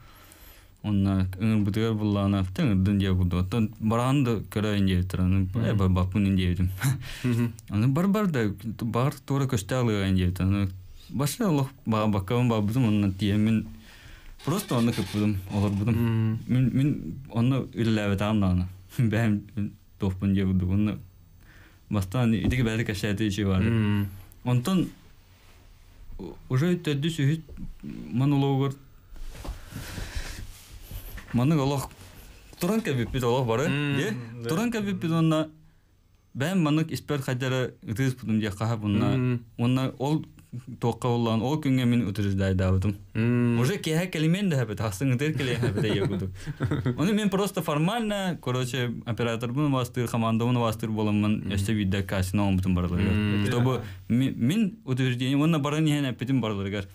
Онно ыҥырбытыгар буллаҕына ыҥырдын диэ курдук. Оттон бараан да көрөйүн диэбиттэр. Аны баппын диэбитим. Аны бар-бар да баҕар туора көстө алыайын диэбит. Аны башы олох баккабын барбытым онно тиийэммин просто онно кыппытым, олорбутум. Мин мин онно үлэлээбэтэҕим даҕаны. Бэйэм туохпун диэ курдук. Онно бастаан итиги бэйэтэ кэпсээтэ ичи баары. Онтон уже төрдүс үһүс монологугар маннык олох туран кэлбиппит олох бары туран кэлбиппит уонна бэйэм маннык испэр хайдара ытыыспытым диэххэ хаһап уонна уонна ол туохха боллаан ол күҥҥэ мин утверждайдаабытым уже киэһэ кэлимиэн да хэбит хастын ытыр кэлиэн хэбит ийэ кудук ону мен просто формально короче операторбун убаастыыр командабын убаастыыр буоламмын өссө биирдэ кассина оҥорбутум барыларыгар чтобы мин утверждение уонна баран иһэн эппитим барыларыгар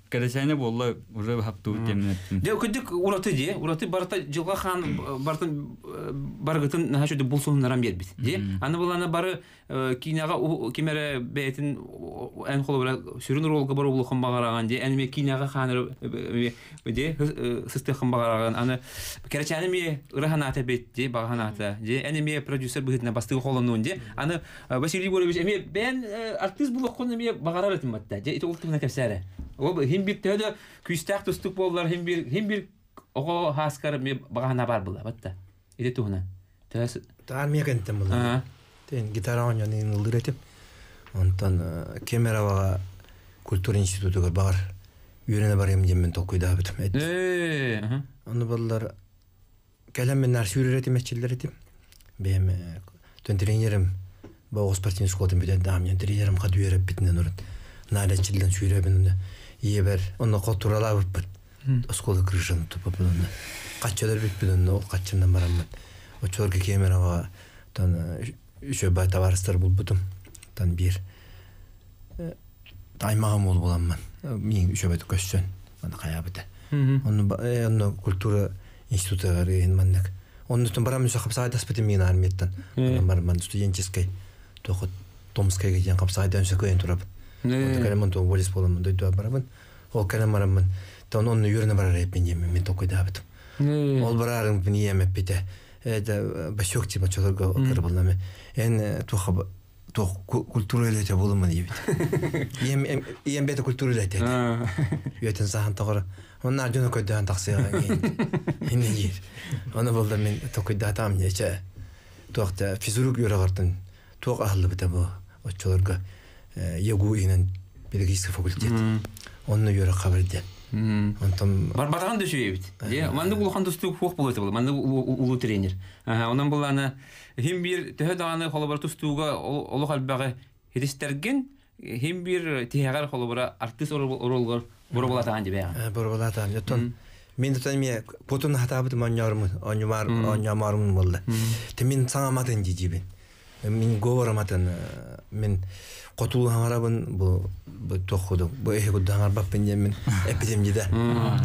кэрэсээнэ буолла уже хаптубут диэммин эттим Дьэ кырдьык ураты дии ураты барыта дьылҕа хаан барытын барыгытын наһаа үчүгэй булсуһуннаран биэрбит дии аны былаана бары киинэҕэ ким эрэ бэйэтин эн холобура сүрүн оруолга боруобулуоххун баҕараҕын дии эн эмиэ киинэҕэ хааныры дии сыстыаххын баҕараҕын аны кэрэчээн эмиэ ыра санаата эбит дии баҕа санаата дии эн эмиэ продюсер быһыытынан бастыгы холоннуун дии аны Василий Егорович эмиэ бэйэн артыыс булуоххун эмиэ баҕарар этим батта дьэ ити ол туһунан кэпсээрэ ол хин бир төһө да күүстээх тустук буоллар хин бир хин бир оҕо хааскар эмиэ баҕа санаа баар буолла батта ити туһунан төһө Армия кэнниттэн буолла. Тен гитара оонньоон ыллыыр этим. Онтон Кемероваҕа культура институтугар баҕар үөрэнэ барыам диэммин толкуйдаабытым. Ону баллар кэлэн мин наар сүүрэр этим, эчиллэр этим. Бэйэм төн тренерим Боҕус спортивный школатын бүтэрдэҕим диэн тренерим хат үөрэппитинэн урут наар эчиллэн сүүрэбин онно ийэбэр онно хотуралаабыппыт оскуола крышаны туппуппун онно хаччалар бүппүт онно ол хаччанан бараммын оччолорго Кемерово тон үчүгэй табаарыстар булбутум тон биир аймаҕым уол буламмын миин үчүгэйдик көссөн аны хайаабыта онно онно культура институтугар иһин маннык оннуттан барам үсө хапсаайдаспытым миин армияттан барман студенческой туохут Томскайга диэн хапсаайдан өсө кыайан турабын онто кэлэммин то волис буоламмын дойдуга барабын ол кэлэн бараммын тон онно үөрэнэ барар эппин диэммин мин толкуйдаабытым ол бараарым ийэм эппитэ это бачок типа чолорго кырбылламе эн туха туох культура үлэтэ буолумун диэбит. Ийэм ийэм бэйэтэ культура үлэтэ этэ. Үөтэн саһан тоҕор онно дьону көрдөөн тахсыаҕа инне диир. Ону булда мин токуйдаатаам дьэ туох да физрук үөрэҕэртэн туох аһыллыбыта бу оччолорго ЯГУ иһинэн педагогический факультет. Онно үөрэххэ бардиэн. Онтон Барбатаҕын да үчүгэй эбит. Дьэ, маннык улахан тустуук суох буолуо этэ буолла. Маннык улуу тренер. Онон буллаана Хим биир төһө даҕаны холобура тустууга олох элбэҕи хитистэргин, хим биир тиһэҕэр холобура артыыс оруолугар боробулатаан дибэҕин. Боробулатаан. Оттон мин тутан эмиэ кутун хатаабытым оонньоорумун, оонньумаар оонньоомоорумун буолла. Те мин саҥаматын дии Мин говораматын мин хотуу хаҥарабын бу бу туох бу эһи курдук хаҥарбаппын диэн мин эппитим дии да.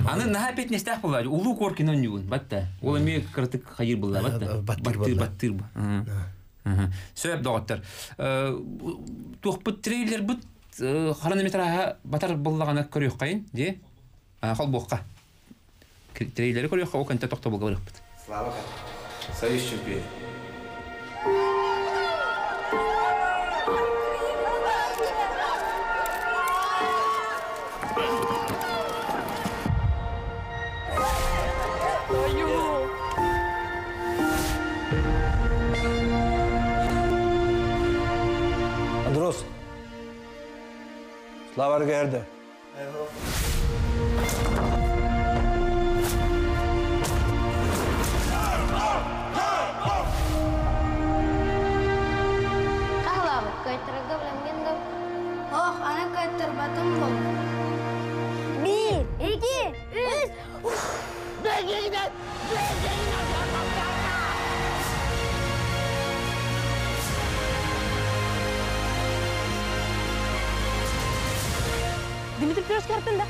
Аны наһаа эппиэтинэстээх буолла. Улуу Коркин оонньугун батта. Ол эмиэ кыратык хайыр буолла батта. Баттыыр Баттыыр баттыыр. Сөп доҕоттор. Туохпут трейлербит хронометража батар буоллаҕына көрүөххэйин дии. Холбуохха. Трейлери көрүөххэ ол кэнтэ тохтобулга барыахпыт. Слава Союз чемпион. Андрос. Лаварга эрде. Хаһылаабыт кыайтарарга билэмҥин да? Ох, аны кыайтарбатым буол. Биир, икки, үс. Дмитрий Петрович картын да?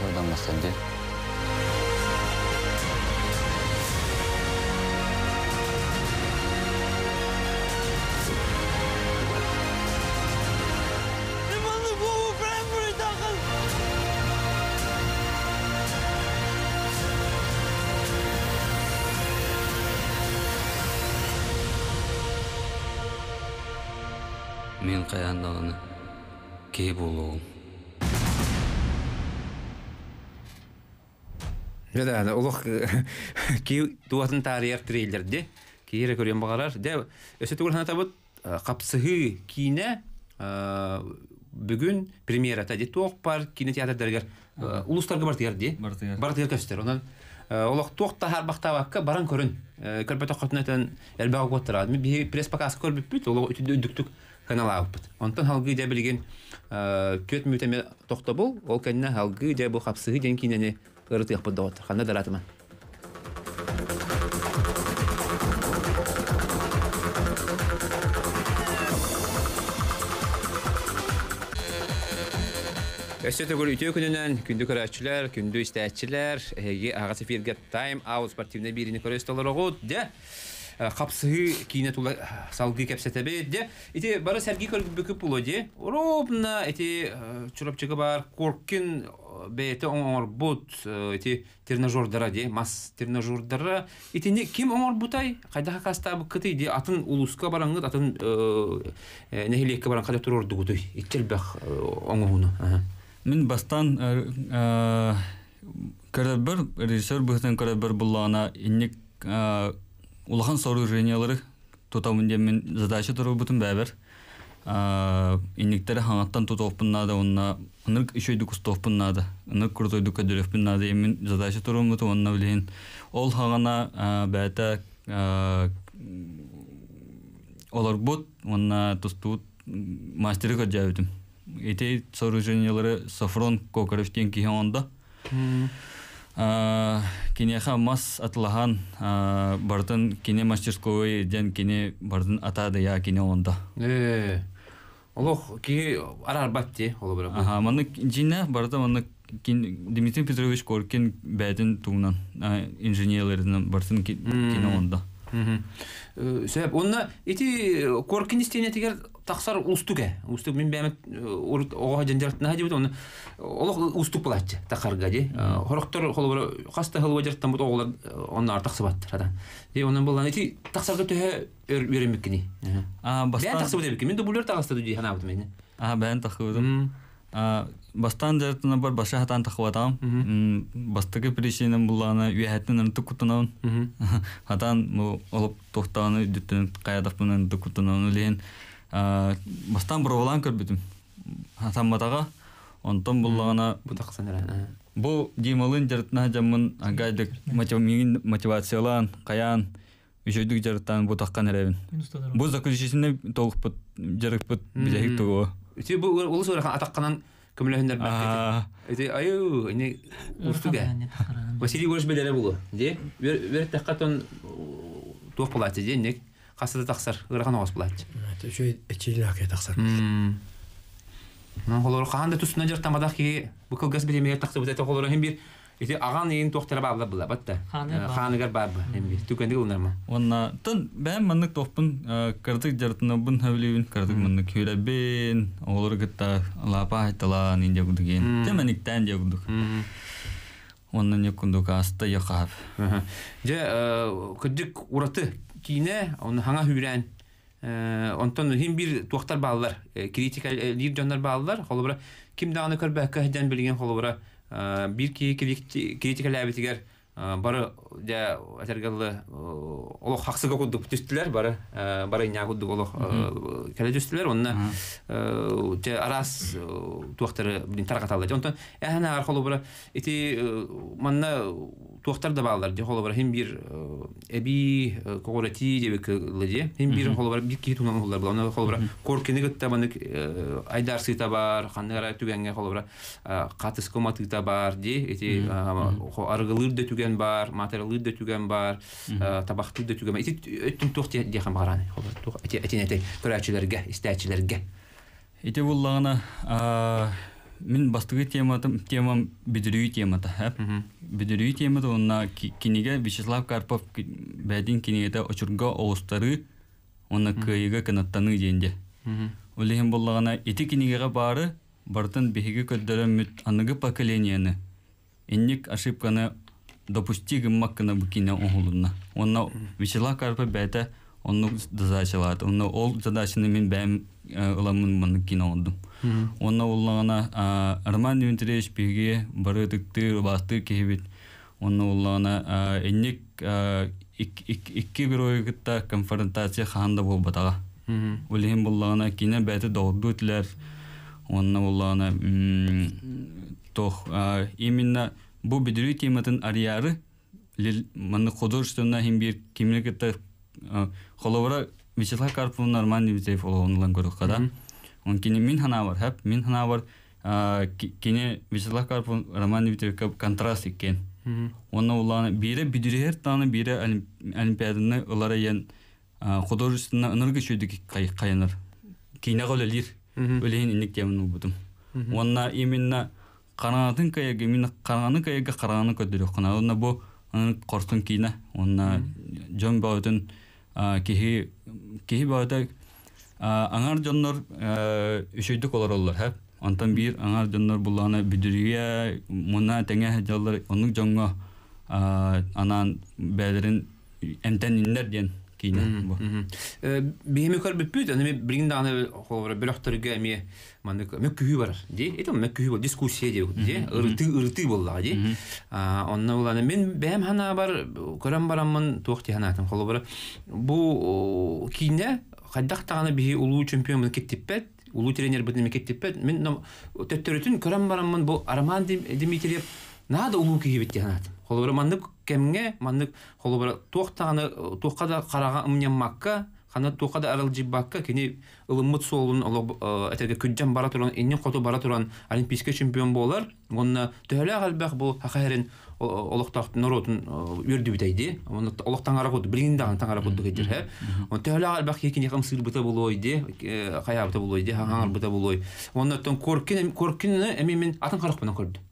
Oradan bahsediyor. Мин хайаан даҕаны киһи буолуоҕум. Дьэ олох ки туатын таарыйар трейлерди киһи эрэ көрүөн баҕарар. Дьэ өссө тугул санатабыт хапсыһыы киинэ бүгүн премьерата ди туох бар киинэ театрдарыгар улуустарга бартыгар ди бартыгар көстөр. Онон олох туох таһаарбахтаабакка баран көрүн көрбөтөххөтүнэ этэн элбэх уоттара. Биһи пресс-показ көрбүппүт, олох үтүдүктүк каналаабыппыт. Онтон халгыы дьэ билигин түөрт мүнүүтэ эмэ тохтобул, ол кэннэ халгыы дьэ бу хапсыһыы диэн киинэни ырытыахпыт доҕоттор. Ханна дараатыман. Өссө төгүл үтүө күнүнэн күндү көрөөччүлэр, күндү истээччилэр, эһиги аһаҕас эфиргэ Time Out спортивнай биэриини көрө олороҕут. Дьэ, хапсыһыы киинэ тула салгыы кэпсэтэбит. Дьэ, ити бары сэргии көрбүкү буолуо дии. Ровно ити Чурапчыга баар Коркин бэйэтэ оҥорбут ити тренажердара дии, мас тренажердара. Итини ким оҥорбутай, хайдах акаастаабыккытый дии, атын улууска бараҥҥыт, атын нэһилиэккэ баран хайдах туруордугутуй? Иччи элбэх оҥоһууну. Мин бастаан көрөрбөр, режиссер быһыытынан көрөрбөр буллаҕына инник улахан сооружениялары тутабын диэн мин задача туруорбутум бэйэбэр. Инниктэри хаҥаттан тутуохпун наада уонна ынырык үчүгэйдик устуохпун наада, ынырык крутойдук көрдөрүөхпүн наада диэн мин задача туруорбутум уонна билигин ол хаҕана бэйэтэ олорбут уонна тустубут мастеры көрдөөбүтүм. Ити сооружениялары Софрон Кокарев диэн киһи оҥордо. Киниэхэ мас атылаһан барытын кини мастерской диэн кини барытын атаадыйа кини оҥордо. Олох киһи араарбат дии холобура. Аха, маннык дьиҥнээх барыта маннык Дмитрий Петрович Коркин бэйэтин туһунан инженерлеринэн барытын кини оҥордо. Сөп. Онно ити Коркин истиэнэтигэр тахсар уустук ээ. Уустук мин бэйэм урут оҕо дьандьарытына диэбит онно олох уустук булааччы тахарга дии. Хорохтор холобура хас да сыл дьарыктаммыт оҕолор онноор тахсыбаттар ата. Дии онон булан ити тахсарга төһө үөрэммиккиний? Бэйэн тахсыбыт эбиккин. Мин дублер таҕыста дии санаабытым ини. Аа бэйэн тахсыбытым. Бастаан дьарыктанарбар баша хатаан тахыбатаҕым. Бастакы причинам буллаҕына үөһэттэн ынтык куттанабын. Хатаан бу олоп туохтаҕына үрдүттэн хайатахпына ынтык куттанабын үлэһин бастаан боруобалаан көрбүтүм. Хатамматаҕа. Онтон буллаҕына бу тахсан эрэ. Бу Дималыын дьарыктана сылдьаммын агайдык миигин мотивациялаан, хайаан үчүгдүк дьарыктаан бу таххан эрэбин. Бу заключительный толукпут дьарыкпыт бүтэһик тугу. Ити бу улус ыарахан атахханан көмөлөһүннэрбэккэ. Ити айыы ини уустук ээ. Василий Егорович билэрэ булу. Ди үөрэттэххэ тон туох булааччы ди инник хаста да тахсар ыарахан оҕус булааччы. Үчүгэй эчиилээх тахсар. Онон холору хаһан да тустунан дьарыктамматах киһи бу кылгас бириэмэҕэ тахсыбыт этэ холору иһин биир ити аҕаҥ иин туохтара бааллар была батта хааныгар баар бу эмби түгэнник ылынарма Уонна тын бэйэм маннык туохпун кыратык дьарытынабын сөбүлүүбүн кыратык маннык күүрэбин оҕолору кытта лаапа айталаан индия курдук иэн тэмэниктээн диэ курдук уонна не курдук ааста йахаап дьэ кырдьык ураты киинэ оны хаҥа хүүрээн онтон иһин биир туохтар бааллар критикалиир дьоннор бааллар холобура ким даҕаны көрбөккө сылдьан билигин холобура биир киһи критикалээбитигэр Бары дьэ этэргэллы олох хаксыга курдук түстүлэр бары бары инньаа курдук олох кэлэ түстүлэр онно дьэ араас туохтары билин тарҕаталлар. Онтон эһэн аар холобура ити манна туохтар да бааллар дьэ холобура хим биир эбии коҕуратии диэбик дьэ хим биир холобура биир киһи туһунан уһуллар була онно холобура Коркины кытта маннык айдарсыыта бар ханнык эрэ түгэҥҥэ холобура хатыска уматыыта баар дии ити арыгылыыр да түгэн баар матералыыр да түгэн баар табахтыыр да түгэн ити өттүн туох диэхэ баҕаран туох этин этэй көрөөччүлэргэ истээччилэргэ Ити буллаҕына мин бастакы тематым темам бүдүрүү темата бүдүрүү темата уонна кинигэ Вячеслав Карпов бэйэтин кинигэтэ очурга оҕустарыы уонна кыайыыга кынаттаныы диэн дьэ ол иһин буллаҕына ити кинигэҕэ баары барытын биһиги көрдөрөммүт аныгы поколенияны инник ошибканы допусти гыммаккына бу киинэ оҥоһулунна. Уонна Вячеслав Карпов бэйэтэ оннук задачалаата. Онно ол задачаны мин бэйэм ыламмын маннык киинэ оҥордум. Уонна уллаҕына Роман Дмитриевич биһиги бары ытыктыыр, убаастыыр киһибит. Уонна уллаҕына инник икки геройу кытта конфронтация хаһан да буолбатаҕа. Ол иһин буллаҕына киинэ бэйэтэ доҕордуу этилэр. Уонна буллаҕына туох именно бу бүдүрүү тематын арыйаары маннык художественно иһин биир кимини кытта холобура Вячеслав Карповна Роман Дмитриев олоҕун ылан көрүөххэ да. Он кини мин ханаабар хэп мин ханаабар кини Вячеслав Карпов Роман Дмитриевка контраст иккен. Уонна улаана биирэ бүдүрүһэр тааны биирэ олимпиаданы ылар иэн художественно ынырык үчүгдүк хайанар. Киинэҕэ үлэлиир. Үлэһин инник темын ылбытым. Уонна именно хараҥатын кыайарга именно хараҥаны кыайарга хараҥаны көрдөрүөххүнэ. Уонна бу хорсун киинэ. Уонна дьон бөҕөтүн киһи киһи бөҕөтө аҥар дьоннор үчүгдүк олороллор хэп. Онтон биир аҥар дьоннор буллаҕына бүдүрүйэ, муна тэҥэ сылдьаллар. Оннук дьоҥҥо анаан бэйэлэрин эмтэниннэр диэн киинэ бу. Биһими көрбүппүт, аны билигин даҕаны холобура бөлөхтөргө эмиэ маннык мөккүһүү барар дии. Это мөккүһүү бол дискуссия диye дии. Ырытыы ырытыы буоллаҕа дии. Онно буланы мин бэйэм ханаабар көрөн бараммын туох дии санаатым. Холобура бу киинэ хайдах даҕаны биһи улуу чемпиоммун киттиппэт, улуу тренербитин киттиппэт. Мин төттөрүтүн көрөн бараммын бу Роман Дмитриев наада улуу киһибит дии санаатым. Холобура маннык кэмҥэ маннык холобура туох даҕаны туохха да хараҕа ымньаммакка, ханна туохха да аралдьыйбакка кини ылыммыт суолун олох этэргэ күрдьэн бара туран, иннин хоту бара туран олимпийскай чемпион буолар. Уонна төһөлөөх элбэх бу саха сирин олохтоох норуотун үөрдүбүтэй дии. Онно олох таҥара курдук, билигин даҕаны таҥара курдук этир. Он төһөлөөх элбэх киһи киниэхэ ымсыырбыта буолуой дии, хайаабыта буолуой дии, хаҥарбыта буолуой. Онно оттон Коркин Коркины эмиэ мин атын харахпынан көрдүм.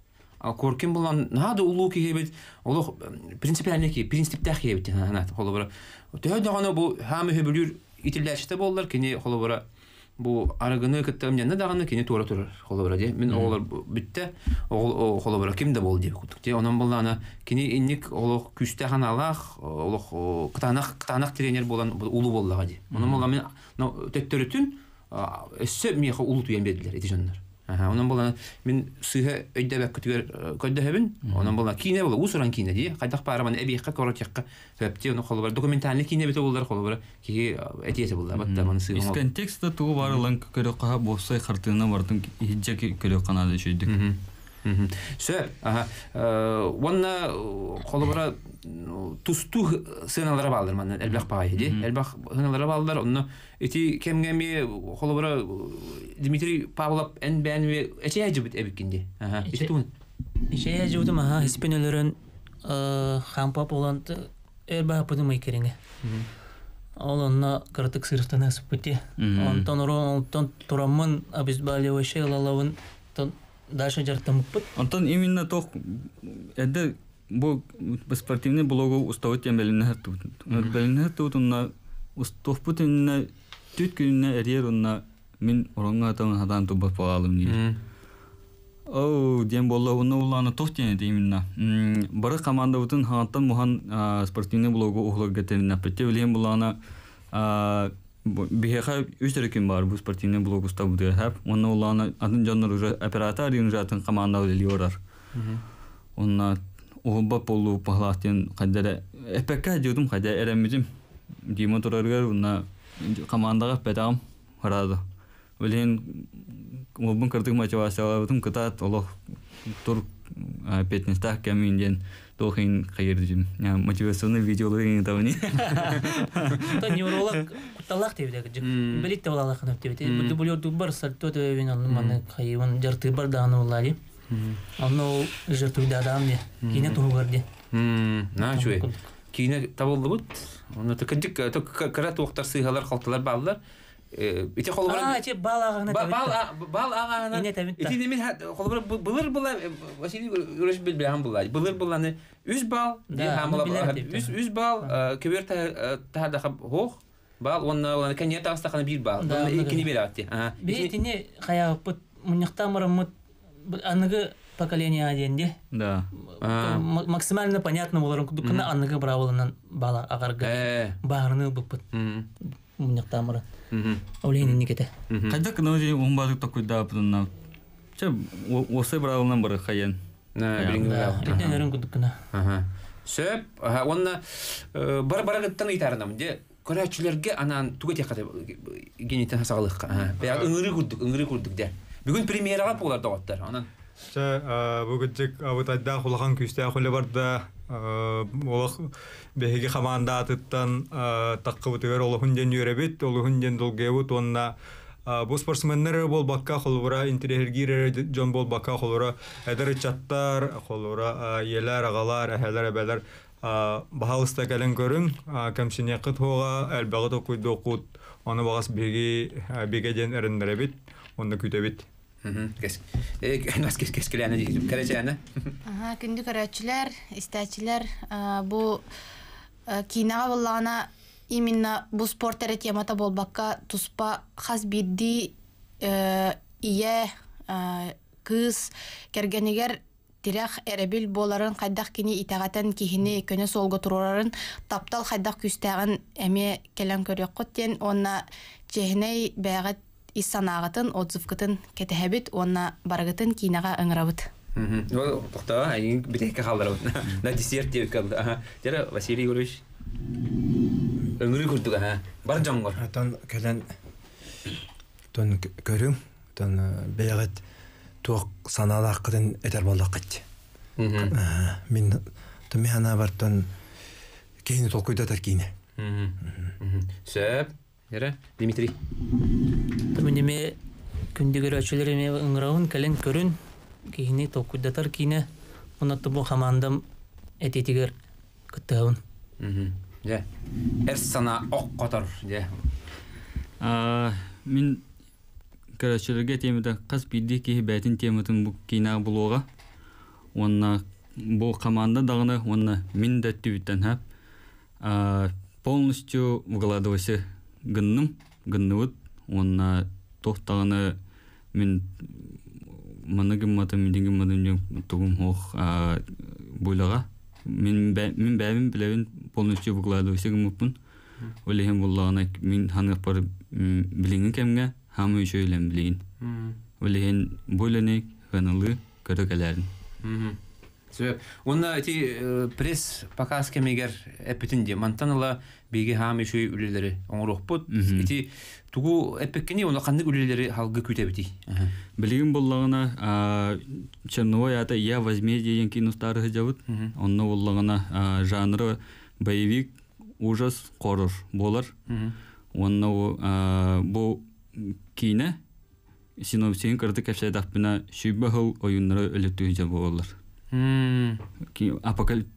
Коркин булан наһаа да улуу киһи эбит, олох принципиальный киһи, принциптээх киһи эбит диэн холобура. Төһө даҕаны бу хаам үһү итиллээччитэ буоллар, кини холобура бу арыгыны кытта ымньанна даҕаны кини туора турар холобура дии. Мин оҕолор бүттэ, оҕол холобура ким да буол диэбит курдук дии. Онон буллаана кини инник олох күүстээх аналаах, олох кытаанах кытаанах тренер буолан улуу буоллаҕа дии. Онон буолла мин төттөрүтүн өссө миэхэ улутуйан биэрдилэр ити дьоннор. Онон буолан мин сыыһа өйдөбөккүтүгэр көрдөһөбүн. Онон буолан киинэ буола уус-уран киинэ дии. Хайдах баарыман эбиэххэ коротехха сөптүү ону холобура документальный киинэ эбитэ буоллар холобура киһи этиэсэ буолла батта маны сыыһа Из контекста тугу баар ылан көрүөххэ буолсай хартыына барытын иһирдьэ көрүөххэ наада үчүйдүк. Сөп. Уонна холобура тустуу сыаналара бааллар манна элбэх баҕайы дии. Элбэх сыаналара бааллар. Онно ити кэмҥэ эмиэ холобура Дмитрий Павлов эн бэйэн эчэйэ дьыбыт эбиккин дии. Ити тугун? Эчэйэ дьыбытым аха испин өлөрөн хампа буолан эр баһаппытым ый кэриҥэ. Ол онно кыратык сырыттан сыппыти. Онтон онтон тураммын обезболивающий ылалабын дальше дьарыктаммыппыт. Онтон именно тох эрдэ бу спортивный блогу уставы диэн бэлиннэһэр туутун. Бэлиннэһэр туутунна устуохпут иннэ түт күнүнэ эрийэр онно мин ороҥҥо атан хатаан турбат буолаалым диир. Оу диэн буолла онно улаана туох диэн этэ именно. Бары командабытын хаҥаттан муһан спортивный блогу уһуларга тэриннэппит. Билиэн булаана биһиэхэ үс эрэ күн баар бу спортивный блог устабытыгар хэп. Онно улаана атын дьоннор уже оператор уже атын команда үлэлии олорор. Онно Уһулбат буолуу пахлаах диэн хайда эрэ эппэккэ дьиэтим хайда эрэммитим. Дима турарыгар уонна командаҕа эппэтэҕим сразу. Билигин уолбун кырдык мотивациялаабытым кытаат олох тур пятнистаах кэмин диэн туох иһин хайырдым. Мотивационный видеолары ыытабын. Та невролог кутталаах диэбитэ кырдьык. Билит да балалаах диэбитэ. Бу дублер сальто төбөбүн онну маны хайыбын жартыыбар даҕаны буллари. Онно ол жертвуйдадаам диye. Киинэ туһугар диye. Наа үчүгэй. Киинэ табыллыбыт. Онно кырдьык кыра туохтар сыыһалар халталар бааллар. Ити холобура Аа, че баал ааҕына баал баал ааҕына ити немин холобура былыр была Василий Юрьевич билбэҕин булла. Былыр булланы үс баал үс баал көбүөр таһардаха хоох баал уонна кэнниэ таҕыстахына биир баал. Иккини биэрээти. Би итини хайааппыт мунньахтаан бараммыт аныгы поколение диэн ди. Да. Максимально понятно боларын курдук гына аныгы браавылынан баала агарга баарыны ылбыппыт. Мунньахтаан баран. Ол иһин инник этэ. Хайдах гына уһун баатык токуйдаапытынна. Чэ, уосай браавылынан бары хайан. Итинэн өрүн курдук гына. Сөп. Уонна бар барагыттан ыйтарынам де көрөөччүлэргэ анаан тугу этиэххэ генитен саҕалыахха. Бэйэ ыҥырыы курдук, ыҥырыы курдук де. Бүгүн премьераҕа буолар доҕоттор. Онон Чэ, бу кырдьык абытайдаах улахан күүстээх үлэ барда. Олох биһиги хамаанда аатыттан таххыбытыгар олоһун диэн үөрэбит, олоһун диэн долгуйабыт уонна бу спортсменнар эрэ буолбакка, холобура интэриэһиргиир эрэ дьон буолбакка, холобура эдэр ыччаттар, холобура ийэлэр, аҕалар, эһэлэр, эбэлэр баһаалыста кэлэн көрүҥ, кэмсиниэххит суоҕа, элбэҕи толкуйдуоххут, ону баҕас биһиги бигэ диэн эрэннэрэбит, уонна күүтэбит. Кэскилээнэ диэхим. Кэрэчээнэ. Аха, күндү көрөөччүлэр, истээччилэр, бу киинэҕэ буоллаҕына именно бу спорт эрэ темата буолбакка туспа хас биирдии ийэ, кыыс кэргэнигэр тирэх эрэбил буоларын хайдах кини итэҕэтэн киһини көнө суолга туруорарын таптал хайдах күүстээҕин эмиэ кэлэн көрүөххүт диэн уонна чиэһинэй бэйэҕит ис санааҕытын отзывкытын кэтэһэбит уонна барыгытын киинэҕэ ыҥырабыт. Тохтоо, айын бүтэһиккэ хаалларабыт. На десерт диэбиккэ Дьэ, Василий Егорович ыҥырыы курдук аха бар дьоҥҥор. Отон кэлэн тон көрүҥ, тон бэйэҕит туох санаалааххытын этэр буоллаххыт. Мин тумми санаабар тон киһини толкуйдатар киинэ. Сөп. Эрэ, Дмитрий. Мин эмиэ күндү көрөөччүлэр эмиэ ыҥырабын кэлэн көрүн киһини толкуйдатар киинэ уонна бу хамаандам этиитигэр кыттыһабын. Дьэ, эр санаа ох хотор, дьэ. Мин көрөөччүлэргэ темата хас биирдии киһи бэйэтин тематын бу киинэҕэ булуоҕа уонна бу команда даҕаны уонна мин да өттүбүттэн хап полностью выкладывайся гынным гынныбыт уонна туох даҕаны мин манна гымматым ити гымматым диэн тугум суох бу үлэҕэ мин мин бэйэбин билэбин полностью выкладывайся гыммыппын ол иһин буллаҕына мин ханыахпар билиҥҥи кэмҥэ хаамыы үчүгэй үлэм билигин ол иһин бу үлэни сыаналыы көрө кэлээрин Сөп. Уонна ити пресс показ кэмигэр эппитин дии. Мантан ыла биһиги хаам үчүгэй үлэлэри оҥоруохпут. Ити тугу эппиккиний уонна ханнык үлэлэри халгы күүтэбитий? Билигин буллаҕына Черновой аата «Я возмездие» диэн киин устаары сылдьабыт. Онно буллаҕына жанры боевик, ужас, хоррор буолар. Уонна бу киинэ Синопсигын кыратык кэпсээтэхпинэ, сүүрбэ сыл ойууннары өлөттүү сылдьар буолаллар.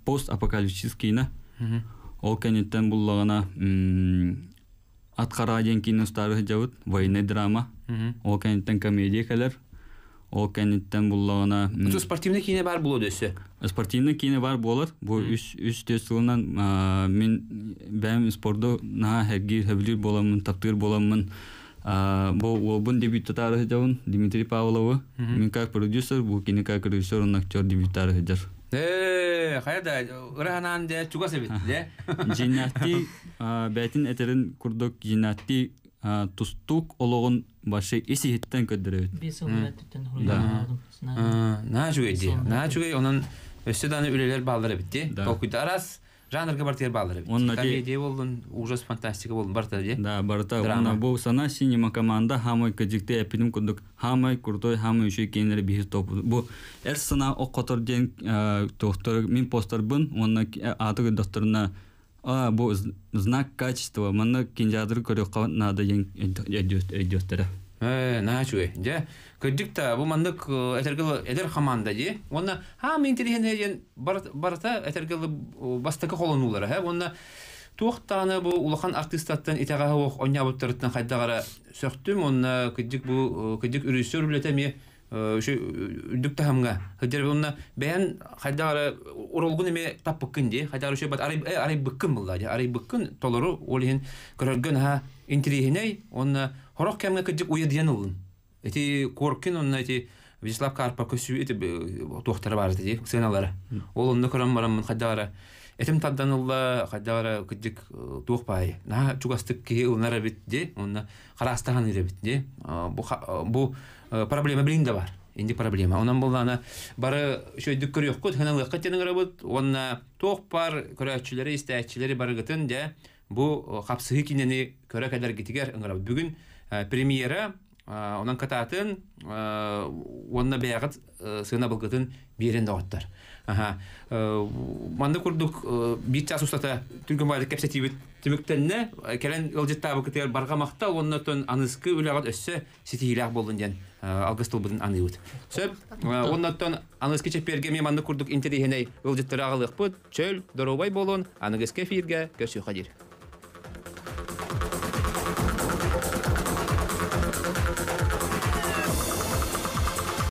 Пост-апокалипсис киинэ. Ол кэнниттэн буллаҕына Ат Хара диэн киинэ устаары сылдьабыт, военный драма. Ол кэнниттэн комедия кэлэр. Ол кэнниттэн буллаҕына... Спортивный киинэ баар буолуо өссө? Спортивный киинэ баар буолар. Бу үс түөрт сылынан мин бэйэм спорду наһаа сэргиир, сөбүлүүр буоламмын, таптыыр буоламмын Бу уолбун дебюттатаары сылдьабын, Дмитрий Павловы. Мин как продюсер, бу кини как режиссер уонна актер дебюттаары сылдьар. Ээ, хайа да, ыраһанаан дьэ чугас эбит, дьэ. Дьиҥнээхтии бэйэтин этэрин курдук дьиҥнээхтии тустуук олоҕун вообще ис иһиттэн көрдөрөбүт. Биэс сыл өттүттэн Да. Наһаа үчүгэй дии. Наһаа үчүгэй, онон Өссө даҕаны үлэлэр бааллар эбит дии. Толкуйда араас жанрга барытыгар бааллар эбит. Онно Комедия буоллун, ужас, фантастика буоллун барыта дии. Да, барыта. Драма. Онно бу сана синема команда хамай кыдьыкты эппитим курдук хамай крутой, хамай үчүгэй кинилэри биһир топ. Бу эр сана ох-хотор диэн туохтар мин постербын уонна ааты көрдөхтөрүнэ а бу знак качества манна кинжаадыры көрүөххэ наада диэн өйдүөхтэрэ. Наһаа үчүгэй. Дьэ, кырдьык да, бу маннык этэргэ эдэр команда дии. Уонна хаам интеллигенция диэн барыта этэргэ бастакы холонуулара. Уонна туох даҕаны бу улахан артыыстартан итэҕэһэ суох оонньообуттарыттан хайдах эрэ сөхтүм. Уонна кырдьык бу кырдьык режиссер үлэтэ эмиэ үрдүк таһымҥа сылдьар. Уонна бэйэн хайдах эрэ уролгун эмиэ таппыккын дии. Хайдах эрэ үчүгэй арайбыккын булла дии. Арайбыккын толору ол иһин көрөргө наһаа интириэһинэй уонна хорох кэмҥэ кырдьык уйадыйан ыллым. Ити Коркин уонна ити Вячеслав Карпов көссүү ити туохтара баар ити сыаналара. Ол онно көрөн бараммын хайдах эрэ этим тардан ылла, хайдах эрэ кырдьык туох баайы. Наһаа чугастык киһи ылынар эбит дии, уонна хараастахан эбит дии. Бу бу проблема билин да бар. Инди проблема. Онон буллаана бары үчүгэйдик көрүөххүт, хыналыаххыт диэн ыҥырабыт. Уонна туох бар көрөөччүлэри, истээччилэри барыгытын дьэ бу хапсыһыы киинэни көрө кэлэргитигэр ыҥырабыт. Бүгүн премьера онон катаатын уонна бэйэҕит сыанабылгытын биэрэн доҕоттор. Манна курдук биир чаас устата түргэн баайдык кэпсэтиибит түмүктэннэ. Кэлэн ыалдьыттаабыкытыгар барҕа махтал уонна оттон аныскы үлэҕит өссө ситиһиилээх буоллун диэн алгыс тылбытын аныыбыт. Сөп. Уонна оттон аныскы чэппиэргэ эмиэ маннык курдук интэриэһинэй ыалдьыттары аҕалыахпыт. Чөл, доруобай буолун, аныгыскы эфиргэ көрсүөххэ диир.